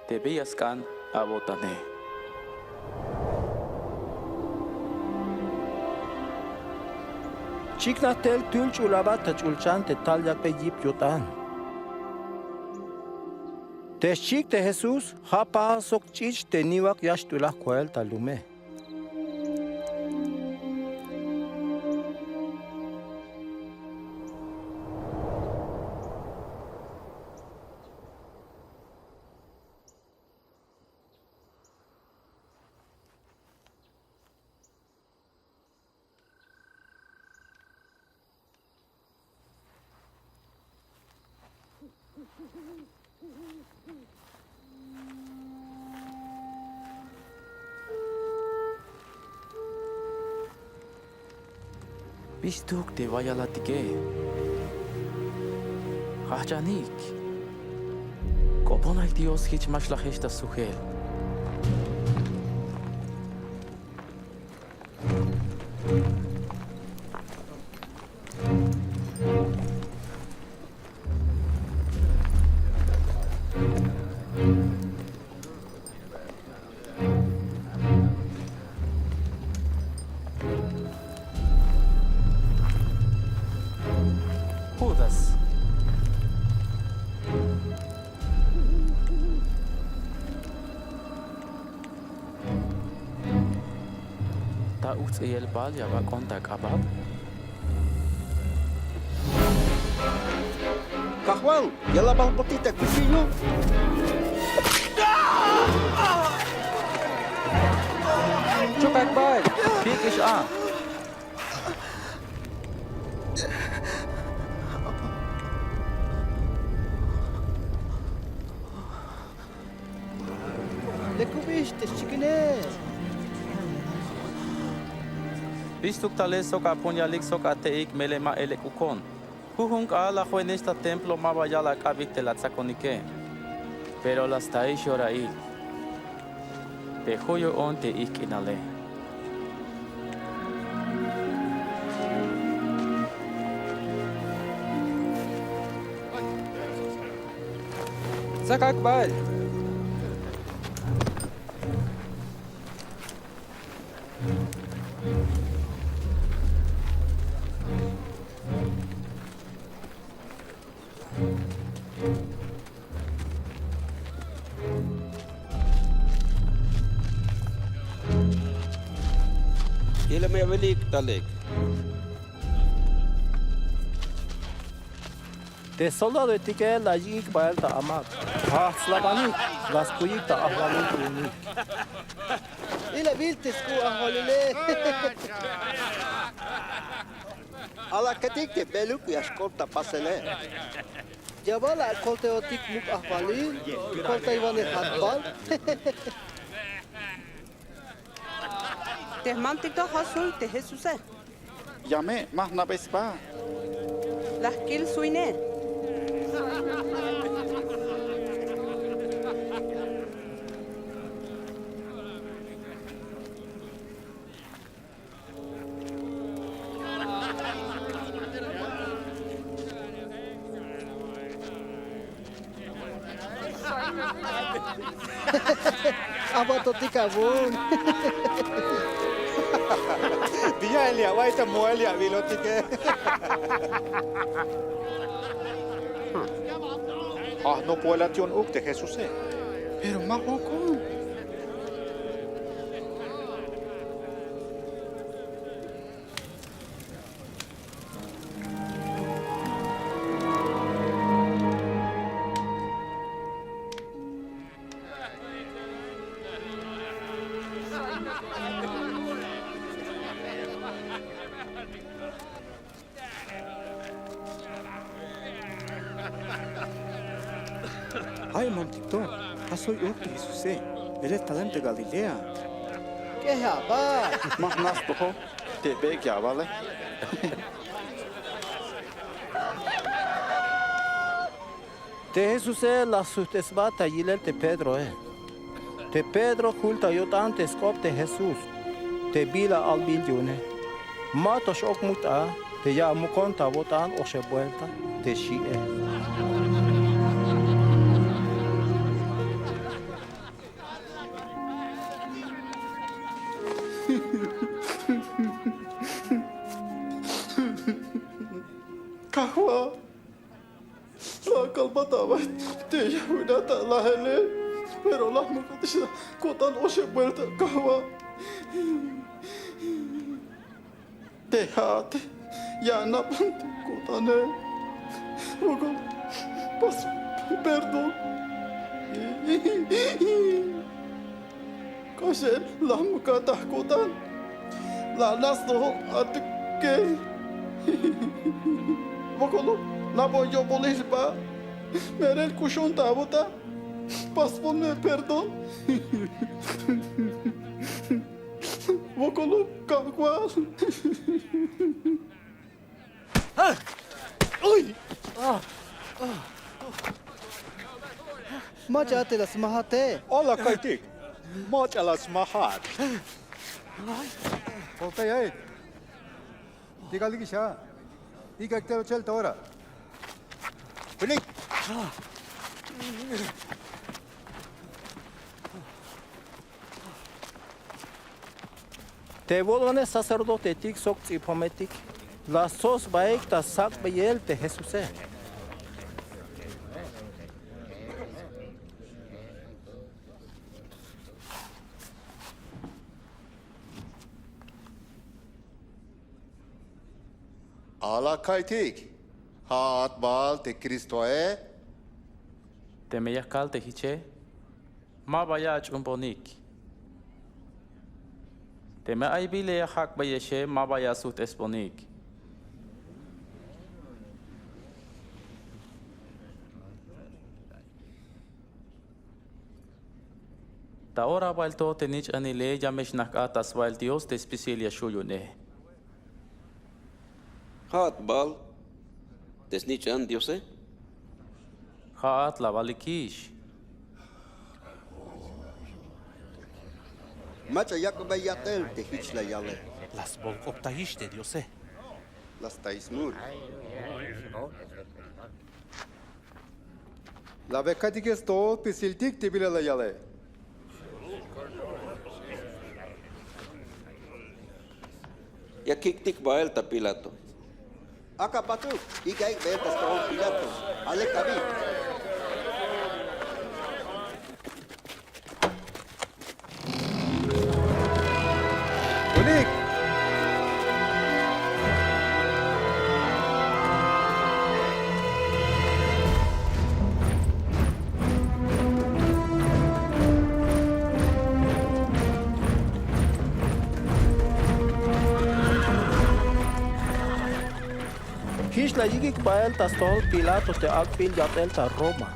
te bi ya sk'an awo'tane. Chiknaj tel tul ch'ul aba ta ch'ulchan te tal yak'bey yip yo'tan. Te xchik te Jesús, ja' pajal sok ch'ich' te niwak ya xt'ulaj koel ta lume. Bistuk te wayalatike. Jajch'anik. K'oponaik Dios jich ma xlajex ta sjujel. Ta ujts'iyel bal ya bak'on ta k'abal. Kajwal, ya la balbotik ta kuchillo. Chukak bal, bik'ix a. Lekubix te xchikine. Jich stuk tale sok apun yalik sok ate'ik melel ma e lek'ukon. Jujun k'aal la joenex ta templo, maba yal ak'abik te la atsakonike. Pero la staix yorail. Te ju' yu'un te ijk' k'inale. Sakak bal. Ileme ya wilik ta lek. Te soldadoetike la yik'ik bael ta amak. Jajch' la banik, la skuyik ta ajwalil ku'unik. Ilawil te sk'u' ajwalile. Alaketik te beluk ya xk'ot ta pasele. Ya bal akoltayotik muk' ajwalil, koltaywanej jatbal. Te jmamtik to ja' suy te Jesuse. Yame, ma jna'be sba. La jkil suyne. Abatotik awu'un. Bi ya'el ya awa'iy ta moel ya awilotike. Ajnop welat yu'un uk te Jesuse, pero ma jokon. Ay, mamtik to, ja' soy uk te Jesuse, melel talem te Galilea. K'eja aba. Ma jna' stojol te be'ik ya awale. Te Jesuse la sujt'esbat ta yilel te Pedroe. Te Pedro jul ta yo'tan te sk'op te Jesús te bila albil yu'une. Ma to x-ok mut a te ya amukon ta awo'tan oxeb buelta te xi'e. Kajwal, la akalbat awa'iy te ya awina ta alajele, pero la amukotix ta ko'tan oxeb buelta, Kajwal. Te ja'ate ya anabon te ko'tane. Wokol, pas, perdón. K'axel la amukat ta jko'tan. La ana' stojol atukel. Wokol, na'bon yo'bolil jba. Melel k'uxon ta awo'tan. Pasbon me perdón. Wokol, Kajwal. Mach'a a te la smajate. Ala ka'iytik, mach'a la smajat. Koltaya'ik. Tik'alik ixa. Ik'ek te ochel ta ora. Winik. Te wolwanej sacerdotetik sok ts'ijpometik La soj sbaik ta sak'beyel te Jesuse. Ala ka'iytik, ¿ja'at bal te Cristoe? Teme ya kal te jiche, maba ya ach'uunbonik. Teme ay bila ya jak'beyexe, maba ya sujt'esbonik. Ta ora bael to te nich'anile ya me xnajk'aj ta sbael Dios te spisil ya xju' yu'une. ¿Ja'at bal te snich'an Diose? Ja'at la avalikix. Mach'a yak'bey yat'el te jich la yale. La sbolk'optayix te Diose. La sta'iy smul. La awek'aytike stojol spisiltik te bila la yale. Ya kik'tik bael ta Pilato. Ak'a batuk, ik'aik' bael ta stojol Pilato. A lek abi. Kunik. Jich la yik'ik bael ta stojol Pilato te ak'bil yat'el ta Roma,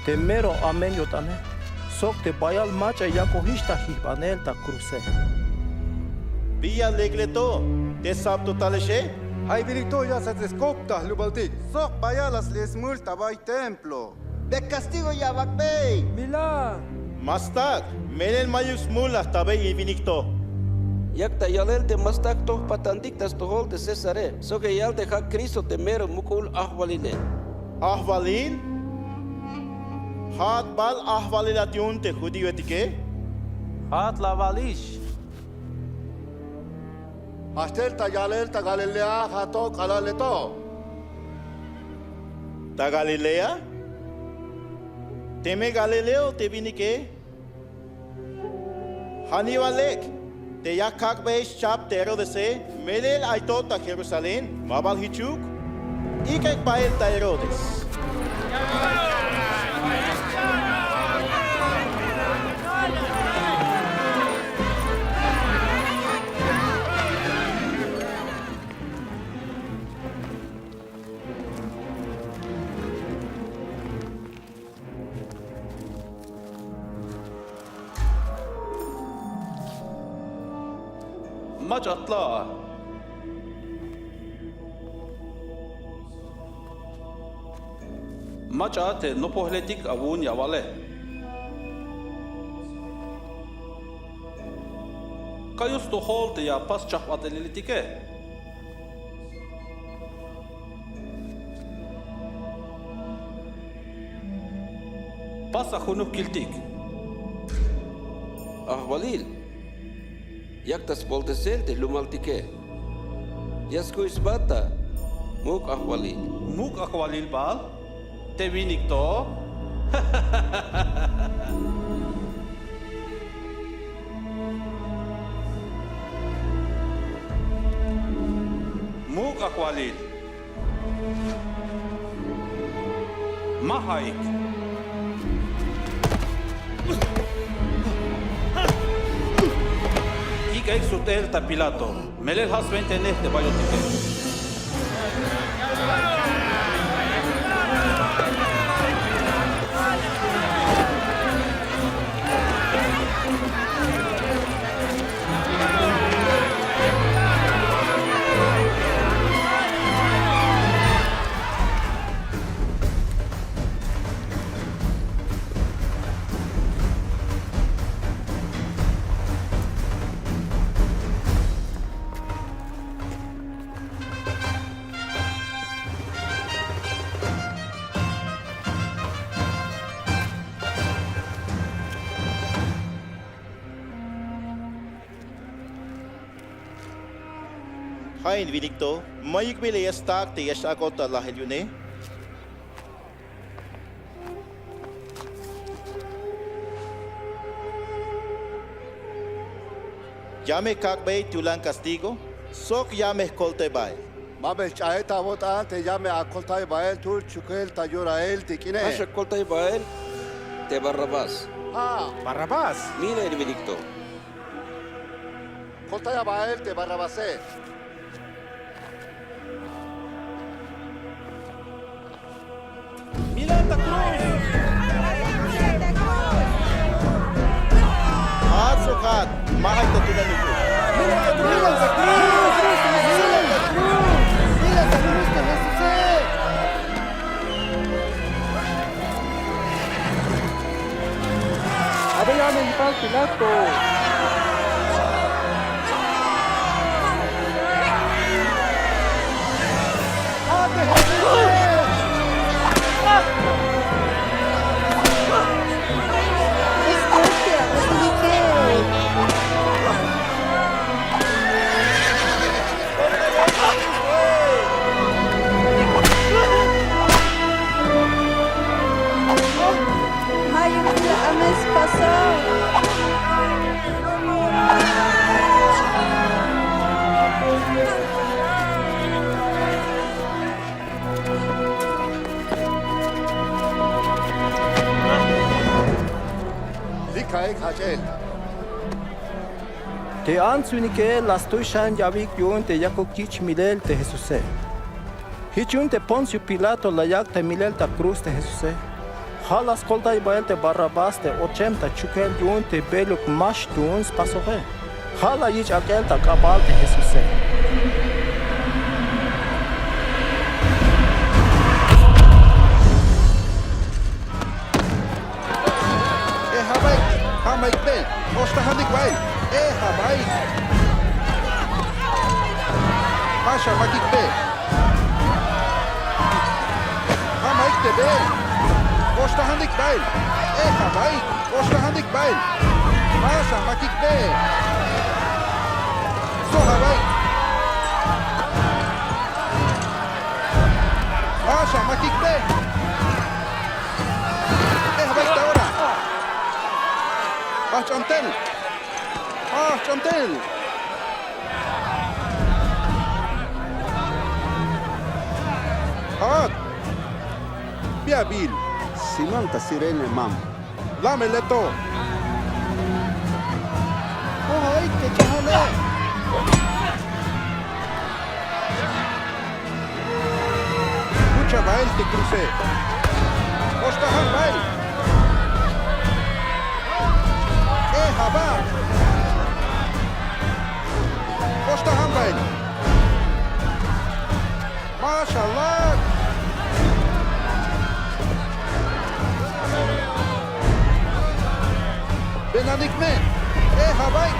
te mero amen yo'tane, sok te bayal mach'a yak'ojix ta jijbanel ta kruse. ¿Bi ya lek'le to te sjab to talexe? Ay winik to ya sat sk'op ta jlubaltik. Sok bayal la sle' smul ta bay templo. Be castigo ya awak'bey. Mila. Ma stak', melel mayuk smul la jtabey in winik to. Yak ta yalel te ma stak' to jpatantik ta stojol te Césare, sok ya yal te ja' Cristo te mero muk'ul ajwalile. ¿Ajwalil? ¿Ja'at bal ajwalilat yu'un te judíoetike? Ja'at la avalix. Jajch tel ta yalel ta Galilea ja' to k'alal le to. ¿Ta Galilea? Teme galileo te winike, ¿janiwan lek te ya kak'bey schab te Herodese melel ay to ta Jerusalén? ¿Ma bal jichuk? Ik'aik' bael ta Herodes. Mach'a tla a. Mach'a a te nopojeletik awu'un ya awale. Ka'yuk stojol te ya apas chajbat'eleletike. Pas ajunuj kiltik. Ajwalil, yak ta sboltesel te jlumaltike. Ya skuy sba ta muk' ajwalil. ¿Muk' ajwalil bal te winik to? Muk' ajwalil. Ma ja'ik. Ik'aik' sujt'el ta Pilato. Melel ja' swentanej te bayotike. Ja' in winik to, mayuk bila ya stak' te ya x-ak'ot ta lajel yu'une. Ya me kak'bey tulan castigo sok ya me jkoltay bael. Ma me xch'ae ta awok'tan te ya me akoltay bael tul chukel ta yorail te k'ine. Ja' xakoltay bael te Barrabás. Ja'. Barrabás. Mira el winik to. Koltaya bael te Barrabase. Mira ta cruz. Ja'at sok ja'at, ma ja'ik ta tulan yu'un. Mira ta cruz. Mira ta cruz. Mira ta cruz. Mira ta cruz de Jesuse. Abeya me yipal Pilato. Li' ka'ik jach'el. Te ants winike la stuy xan ya'beyik yu'un te yakuk yich' milel te Jesuse. Jich yu'un te Poncio Pilato la yak' te milel ta cruz te Jesuse. Ja' la skoltay bael te Barrabás te ochem ta chukel yu'un te beluk ma xtuun spasoje. Ja' la yich' ak'el ta k'abal te Jesuse. E ja'baik, ja' mayuk be, oxtajanik bael, e ja'baik. Ma xamakik be. Ja' mayuk te be, oxtajanik bael, e ja'baik. Oxtajanik bael. Ma xamakik be. So ja'baik. Ma xamakik be. E ja'baik ta ora. Ajch'am tel. Ajch'am tel. Ja'at. Bi abil. Simón ta Cirene mam. Lame leto. Jo'oik te chajale. Jucha bael te cruce. Oxtajan bael. E ja'ba. Oxtajan bael. Ma xalak'. Benanik me. E ja'baik.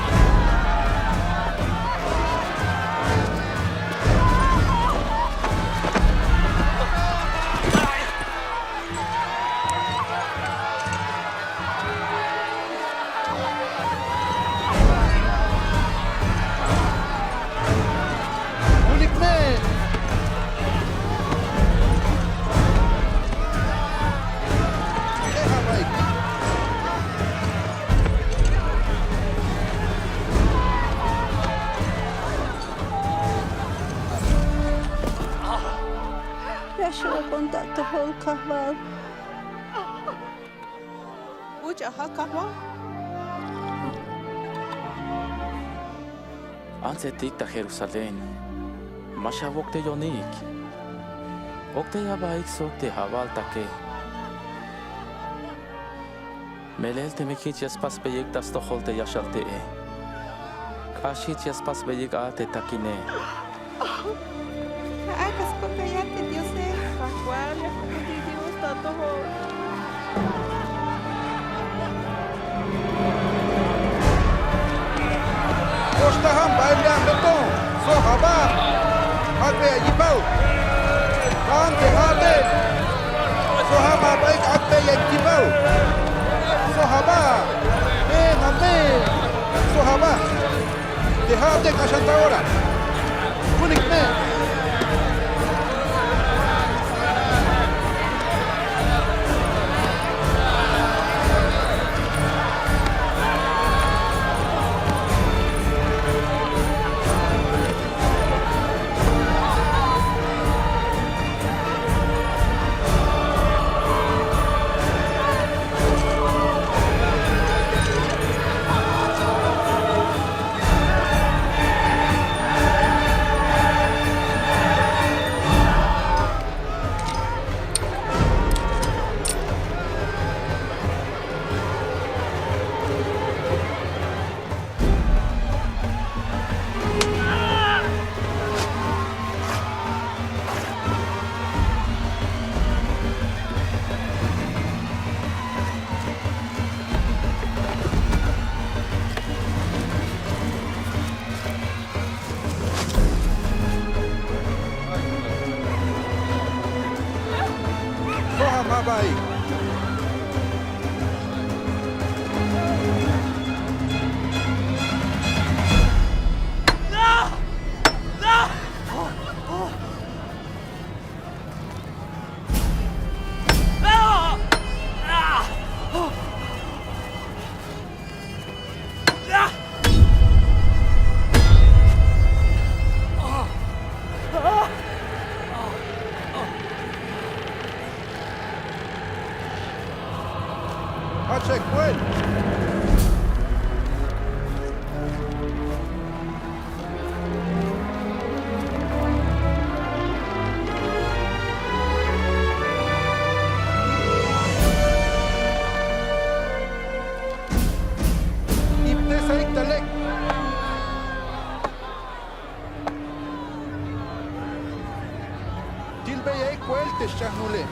Ya xok'on ta atojol, Kajwal. Uch'a ja' Kajwal. Antsetik ta Jerusalén. Ma xawokteyonik. Oktey abaik sok te ja'waltake. Melel teme jich ya spasbeyik ta stojol te yaxalte'e. K'ax jich ya spasbeyik a te takine. Ja'at ya skoltayat te Diose. Kajwal, ya jk'opojik Dios ta atojol. Oxtajan bael me abeto. So ja'ba. Ak'bey ayipal. Ka'an te ja'ate. So ja'at ma abaik, ak'bey ayipal. So ja'ba. Ven, amén. So ja'ba. Te ja'ate k'axan ta ora. Achek, wen. Iptesahik ta lek. Tilbeyahik koel te xchajnule.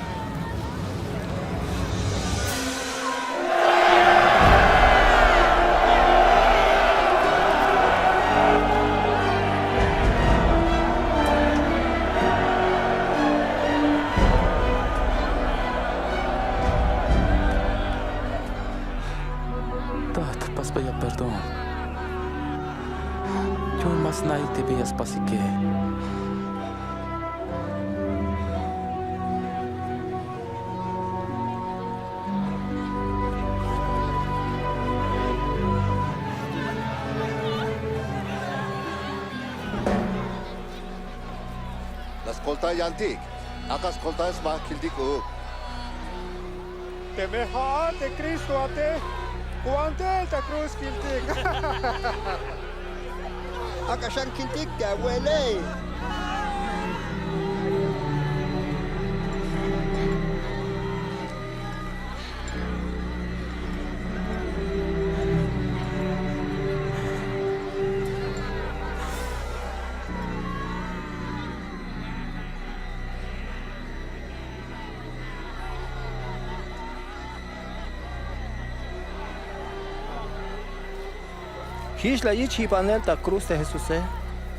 Tat, pasbeya perdón. Yu'un ma sna'ik te bi ya spasike. La skoltayel yantik. Ak'a skoltayel sba kiltik uuk. Teme ja'at te Cristo ate, ku'untel ta cruz kiltik. Ak'a xan kiltik te awe'ele. Jich la yich jib'anel ta cruz te Jesuse,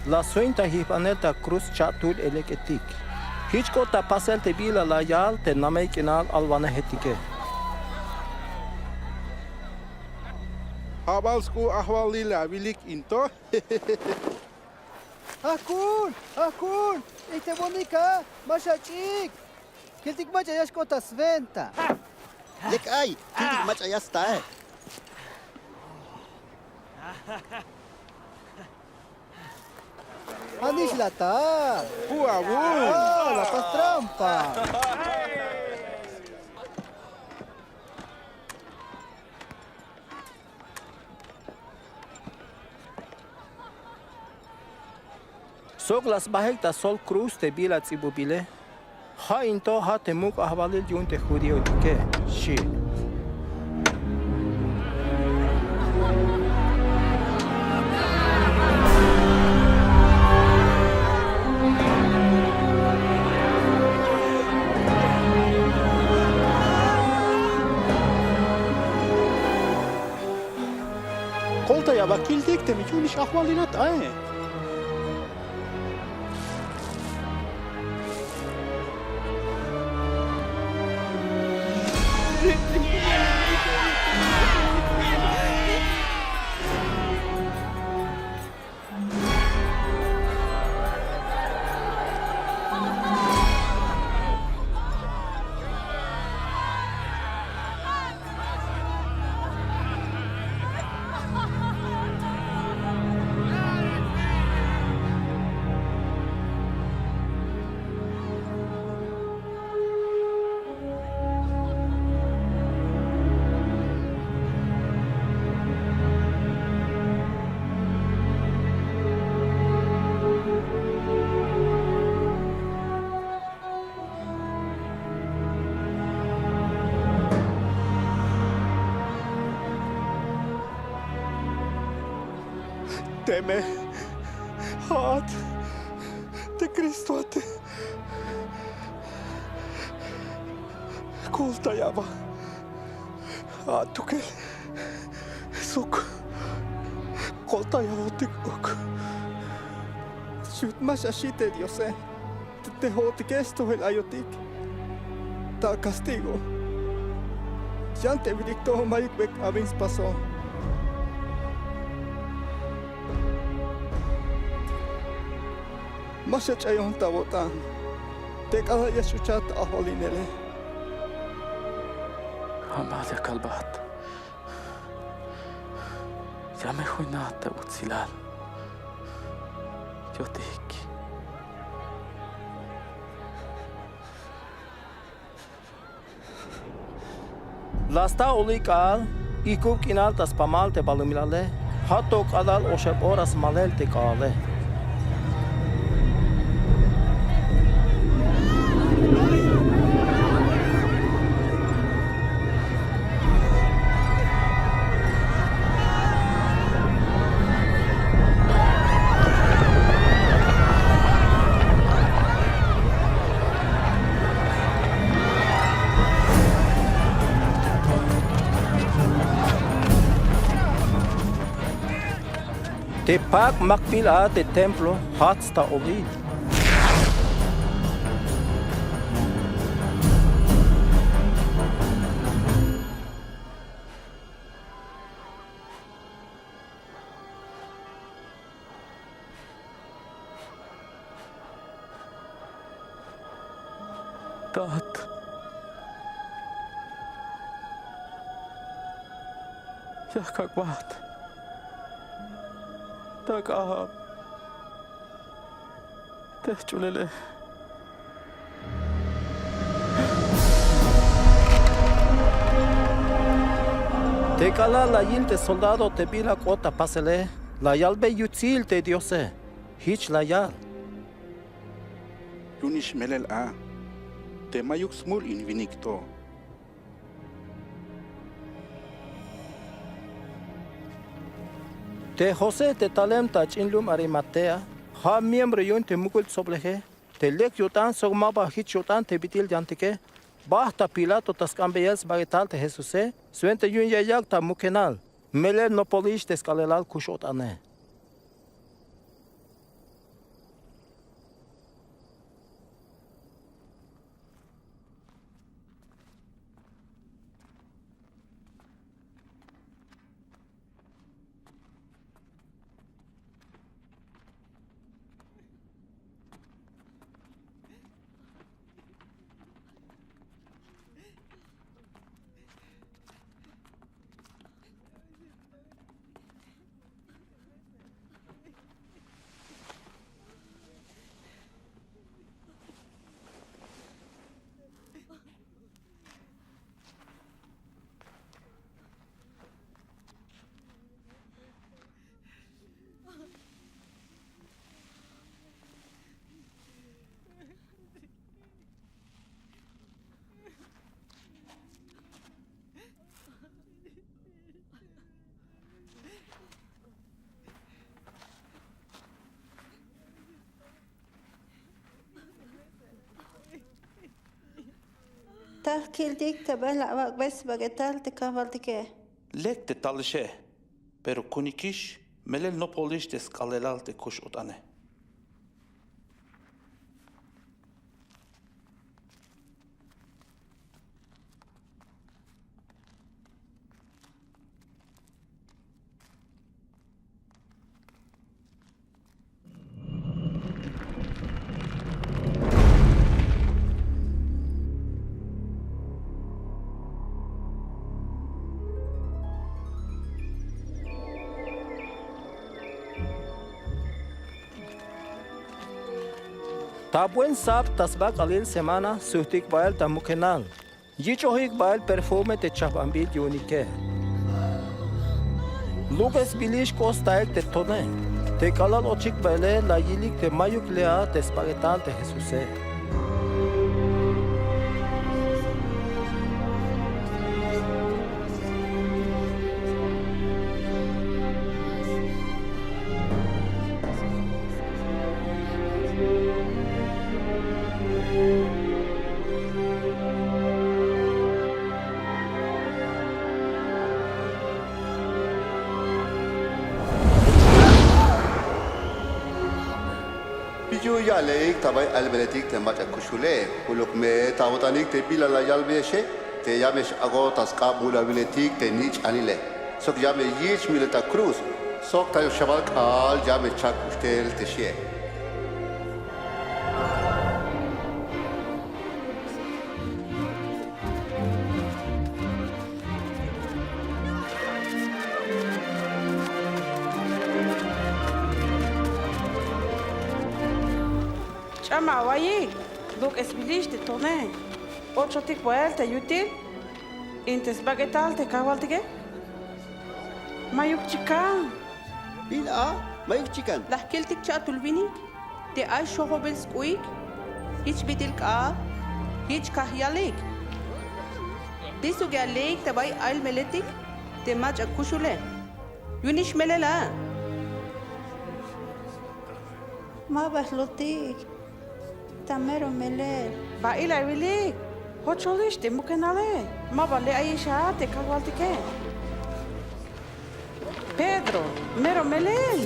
la swenta jib'anel ta cruz cha'tul elek'etik. Jich k'ot ta pasel te bila la yal te namey k'inal alwanejetike. Ja' bal sk'u' ajwalil awilik in to. Ajk'ul, ajk'ul, ijtebonik a, ma xach'ik. Kiltik mach'a ya xk'ot ta swenta. Lek ay, kiltik mach'a ya stae. Ja'nix la ta. Pu'awun. Ah, la pas trampa. Sok la sbajik ta sjol cruz te bila ts'ibubile. Ja' in to ja' te muk' ajwalil yu'un te judíoetike, xchi. Koltaya aba kiltik teme yu'unix ajwalilat ae. Teme ja'at te Cristoate, koltaya aba a'tukel sok koltayabotik uk. Xut ma xaxi' te Diose. Te jo'otike stojel ayotik ta castigo. Yan te winik to ma'yuk bek awin spaso. Ma xach'ayon ta awo'tan te k'alal ya xch'uchaj ta ajolinele. Amal ya kalbat. Ya me joyna ta utsilal yo'tik. La sta olik k'aal ijk'ub k'inal ta spamal te balumilale, ja' to k'alal oxeb ora smalel te k'aale. Te pak' makbil a te templo jats ta obil. Tat, ya kak'bat ta k'ab te jch'ulele. Te k'alal la yil te soldado te bila k'ot ta pasele, la yalbe yutsil te Diose. Jich la yal: Yu'unix melel a te ma'yuk smul in winik to. Te José te talem ta ch'in lum Arimatea, ja' miembro yu'un te muk'ul tsobleje, te lek yo'tan sok ma ba jich yo'tan te bit'il yantike, bajt ta Pilato ta sk'anbeyel sbak'etal te Jesuse, swenta yu'un ya yak' ta mukenal, melel nopolix te sk'aalelal kux-o'tane. Tal kiltik te beel awak'bey sbak'etal te kajwaltike. Lek te talixe, pero ku'unikix melel nopolix te sk'aalelal te kux-o'tane. Ta buen sab ta sbak'alil semana sujtik bael ta mukenal. Yich'ojik bael perfume te chajbanbil yu'unike. Lubesbilix k'ot staik te tone. Te k'alal ochik baele la yilik te ma'yuk le a te sbak'etal te Jesuse. Ya'lejik ta bay albeyetik te mach'a kuxule. Kuluk me ta awo'tanik te bila la yalbeyexe, te ya me x-ak'ot ta sk'ab mulawiletik te nich'anile, sok ya me yich' milel ta cruz, sok ta yoxebal k'aal ya me chak k'ux tel te xie. Ch'ama awa'iy, lok'esbilix te tone. Ochotik bael te yutil in te sbak'etal te kajwaltike. Ma'yuk chikan. Bila, ma'yuk chikan. La jkiltik cha'tul winik te ay xojobel sk'u'ik, jich bit'il k'aal, jich kaj yalik. Tisuk ya'lejik ta bay albeyetik te mach'a kuxule. Yu'unix melel a. Ma ba jlutik ta mero melel. Ba ilawilik, jocholix te mukenale, ma ba le' ayex a te kajwaltike. Pedro, mero melel.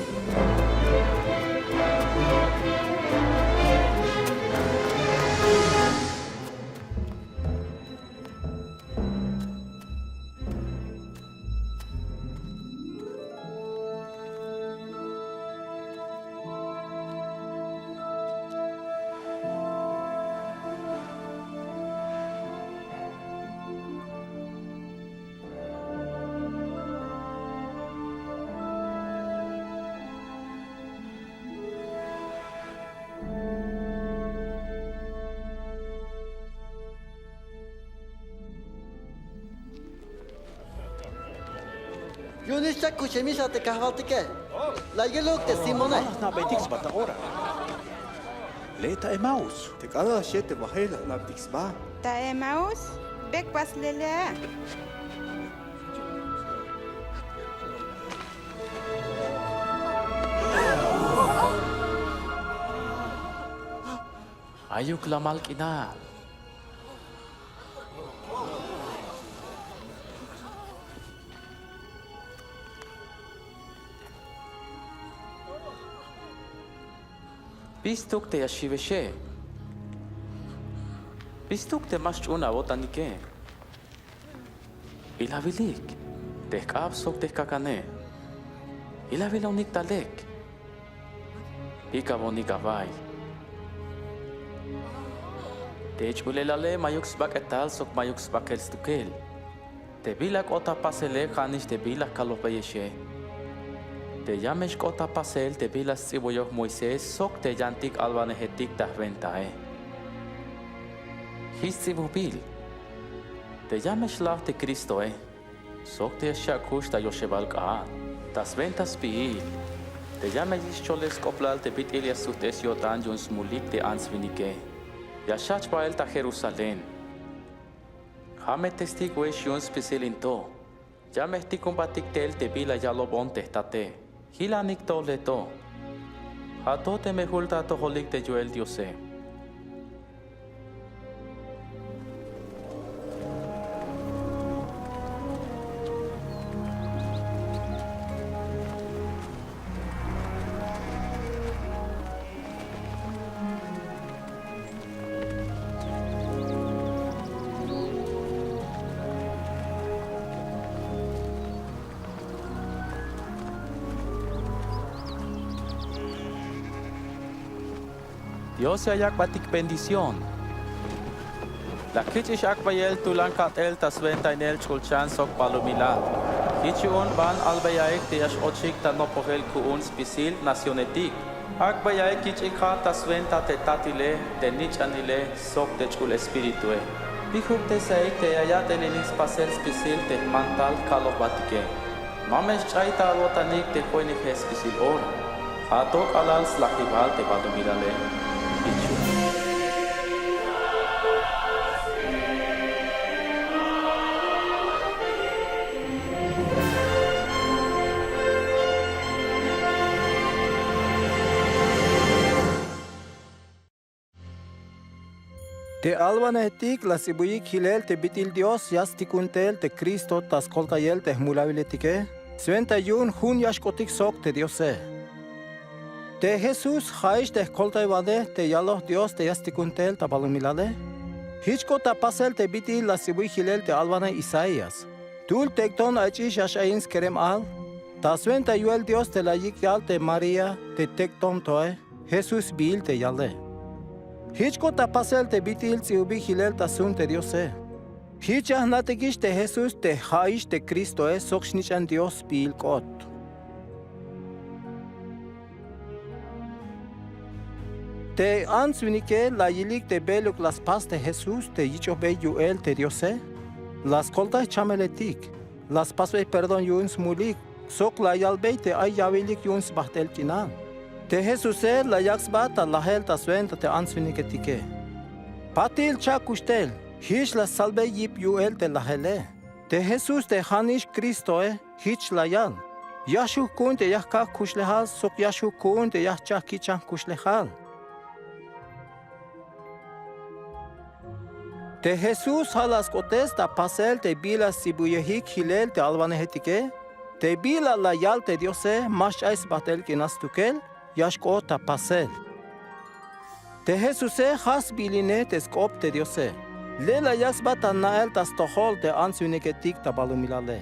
Yu'unix chak kuxemix a te kajwaltike. La yiluk te Simone. Jna'beytik sba ta ora. Le' ta Emaús. Te k'alal a xie te bajel la jna'beytik sba. Ta Emaús, bek ba slele a. Ayuk lamal k'inal. Bistuk te ya xiwexe. Bistuk te ma xch'uun awo'tanike. Ilawilik te jk'ab sok te jkakane. Ilawilonik ta lek. Pikawonik away. Te ch'ulelale ma'yuk sbak'etal sok ma'yuk sbakel stukel. Te bila k'ot ta pasele ja'nix te bila kalojbeyexe. Te ya me xk'ot ta pasel te bila sts'ibuyob Moisés sok te yantik alwanejetik ta jwentae. Jich sts'ibujbil. Te ya me xlaj te Cristoe, sok te ya xcha'kux ta yoxebal k'aal, ta swenta spiil. Te ya me yich' scholel sk'oplal te bit'il ya stsujt'es yo'tan yu'un smulik te ants winike. Ya xjajch bael ta Jerusalén. Ja' me testigoex yu'un spisil in to. Ya me jtikunbatik tel te bila yalobon te jtate. Jilanik to le' to. Ja' to teme jul ta atojolil te yoel Diose. Dios ya yak' batik bendición. La kich'ix ak'beyel tulan ka'tel ta swentainel ch'ulchan sok balumilal. Jich yu'un ban albeyaik te ya x-ochik ta nopojel ku'un spisil nacionetik. Ak'beyaik kich'ik ja' ta swenta te Tatile, te Nich'anile, sok te Ch'ul Espiritue. Bijubtesaik te ya yat'el inik spasel spisil te jmantal kalojbatike. Ma me xch'ay ta awo'tanik te joinejel spisil ora. Ja' to k'alal slajibal te balumilale. Jich yu'un. Te alwanejetik la sts'ibuyik jilel te bit'il Dios ya stikun tel te Cristo ta skoltayel te jmulawiletike. Swenta yu'un jun ya xk'otik sok te Diose. Te jesús ja'ix te jkoltaywanej te yaloj dios te ya stikun tel ta balumilale. Jich k'ot ta pasel te bit'il la sts'ibuyik jilel te alwanej isaías. Tul tek'ton ay ch'ix ya x'ayin skerem al, ta swenta yu'el dios te la yik' yal te maría te tek'ton toe, jesús sbihil te yale. Jich k'ot ta pasel te bit'il ts'ihubik jilel ta sjun te diose. Jich ya jna'tikix te jesús te ja'ix te kristoe sok snich'an dios sbihil k'ot. Te ants-winike la yilik te beluk la spas te jesús te yich'ojbey yu'el te diose. La skoltay jchameletik, la spasbey perdón yu'un smulik, sok la yalbey te ay yawilik yu'un sbajt'el k'inal. Te jesuse la yak' sba ta lajel ta swenta te ants-winiketike. Patil cha'kuxtel, jich la stsalbey yip yu'el te lajele. Te jesús te ja' nix kristoe, jich la yal. Ya xju' ku'un te ya jkak' jkuxlejal sok ya xju' ku'un te ya jchaj kich'an jkuxlejal. Te jesús ja' la sk'otes ta pasel te bila sts'ibuyejik jilel te alwanejetike. Te bila la yal te diose ma xch'ay sbajt'el k'inal stukel, ya xk'ot ta pasel. Te jesuse ja' sbihiline te sk'op te diose. Le' la yak' sba ta na'el ta stojol te ants-winiketik ta balumilale.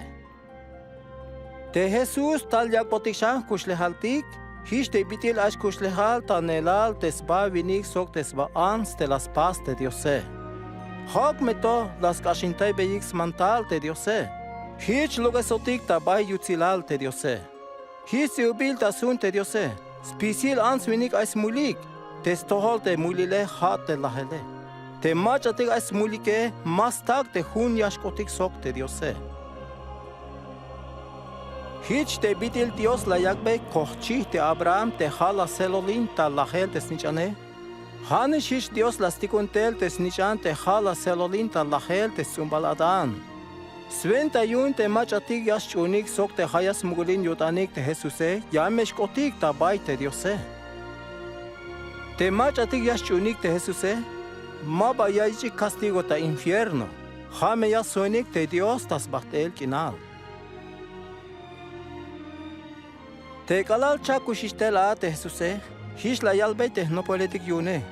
Te jesús tal yak'botik xan jkuxlejaltik. Jich te bit'il ay xkuxlejal ta neelal te sba winik sok te sba ants te la spas te diose. Ja'uk me to la sk'axintaybeyik smantal te diose. Jich lok'esotik ta bay yutsilal te diose. Jich sts'ihubil ta sjun te diose. Spisil ants-winik ay smulik. Te stojol te mulile ja' te lajele. Te mach'atik ay smulike ma stak' te jun ya xk'otik sok te diose. Jich te bit'il dios la yak'bey kojchij te abraham te ja' la sjelolin ta lajel te snich'ane. Ja' nix jich dios la stikun tel te snich'an te ja' la sjelolin ta lajel te sts'umbal adán. Swenta yu'un te mach'atik ya sch'uhunik sok te ja' ya smuk'ulin yo'tanik te jesuse ya me xk'otik ta bay te diose. Te mach'atik ya sch'uhunik te jesuse, ma ba ya yich'ik kastigo ta infierno. Ja' me ya sjoinik te dios ta sbajt'el k'inal. Te k'alal cha'kuxix tel a te jesuse, jich la yalbey te jnopojeletik yu'une.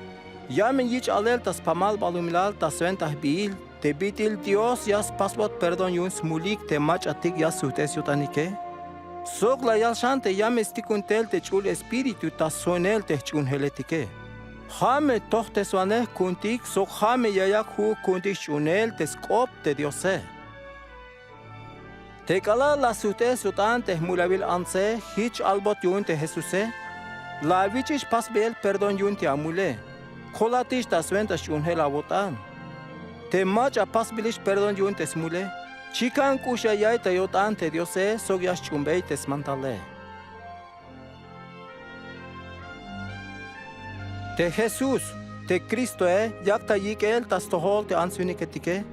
Ya me yich' alel ta spamal balumilal ta swenta jbihil te bit'il dios ya spasbot perdón yu'un smulik te mach'atik ya sujt'es yo'tanike. Sok la yal xan te ya me stikun tel te ch'ul espíritu ta sjoinel te jch'uunjeletike. Ja' me tojteswanej ku'untik sok ja' me ya yak' ju'uk ku'untik sch'uunel te sk'op te diose. Te k'alal la sujt'es yo'tan te jmulawil antse, jich albot yu'un te jesuse. La awich'ix pasbeyel perdón yu'un te amule. Kolatix ta swenta sch'uunjel awo'tan. Te mach'a pasbilix perdón yu'un te smule, chikan k'ux ya ya'iy ta yo'tan te diose sok ya sch'uunbey te smantale. Te jesús, te kristoe, yak ta yik'el ta stojol te ants-winiketike.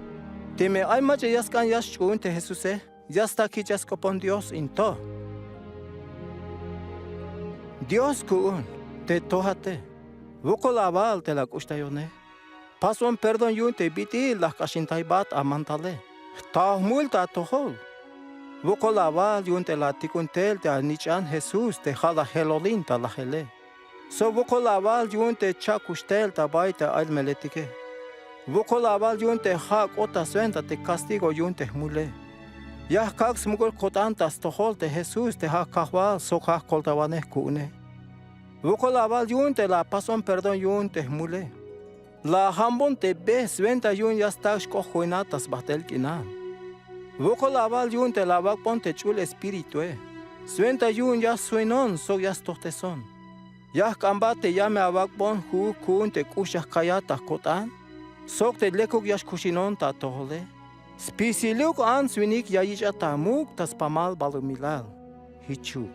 Teme ay mach'a ya sk'an ya sch'uhun te jesuse, ya stak' jich ya sk'opon dios in to. Dios ku'un, te tojate, wokol awal te la ak'uxtayonej. Pasbon perdón yu'un te bit'il la jk'axintaybat amantale. Jta jmul ta atojol. Wokol awal yu'un te la atik'un tel te anich'an jesús te ja' la jelolin ta lajele. Sok wokol awal yu'un te cha'kux tel ta bay te ailmeletike. Wokol awal yu'un te ja' k'ot ta swenta te kastigo yu'un te jmule. Ya jkak' smuk'ul ko'tan ta stojol te jesús te ja' kajwal sok ja' jkoltawanej ku'une. Wokol awal yu'un te la apasbon perdón yu'un te jmule. La ajambon te be swenta yu'un ya stak' xk'ot joinat ta sbajt'el k'inal. Wokol awal yu'un te la awak'bon te ch'ul espiritue. Swenta yu'un ya sjoinon sok ya stojteson. Ya jk'anbat te ya me awak'bon ju'uk ku'un te k'ux ya jkayat ta jko'tan sok te lekuk ya xkuxinon ta atojole. Spisiluk ants-winik ya yich'at ta muk' ta spamal balumilal. Jichuk.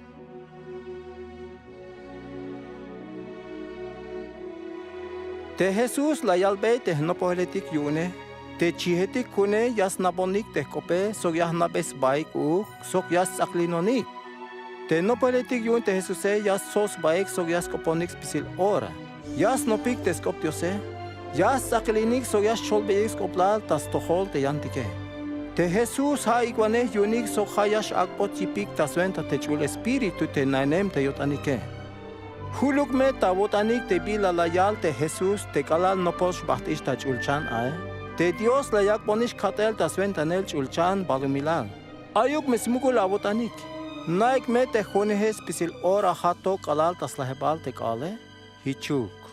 Te jesús la yalbey te jnopojeletik yu'une. Te chijetik ku'une ya snabonik te jk'ope sok ya jna'bey sbaik u'uk sok ya sts'aklinonik. Te nopojeletik yu'un te jesuse ya stsob sbaik sok ya sk'oponik spisil ora. Ya snopik te sk'op diose. Ya sts'aklinik sok ya xcholbeyik sk'oplal ta stojol te yantike. Te jesús ja' ik'wanej yu'unik sok ja' ya x'ak'bot yipik ta swenta te ch'ul espíritu te nainem te yo'tanike. Juluk me ta awot'anik te bila la yal te Jesús te k'alal nopol xbajt'ix ta ch'ulchan ae. Te Dios la yak'bonix kat'el ta swentanel ch'ulchan balumilal. Ayuk me smuk'ul awot'anik. Na'ik me te jo'oneje spisil ora ja' to k'alal ta slajebal te k'aale. Jichuk.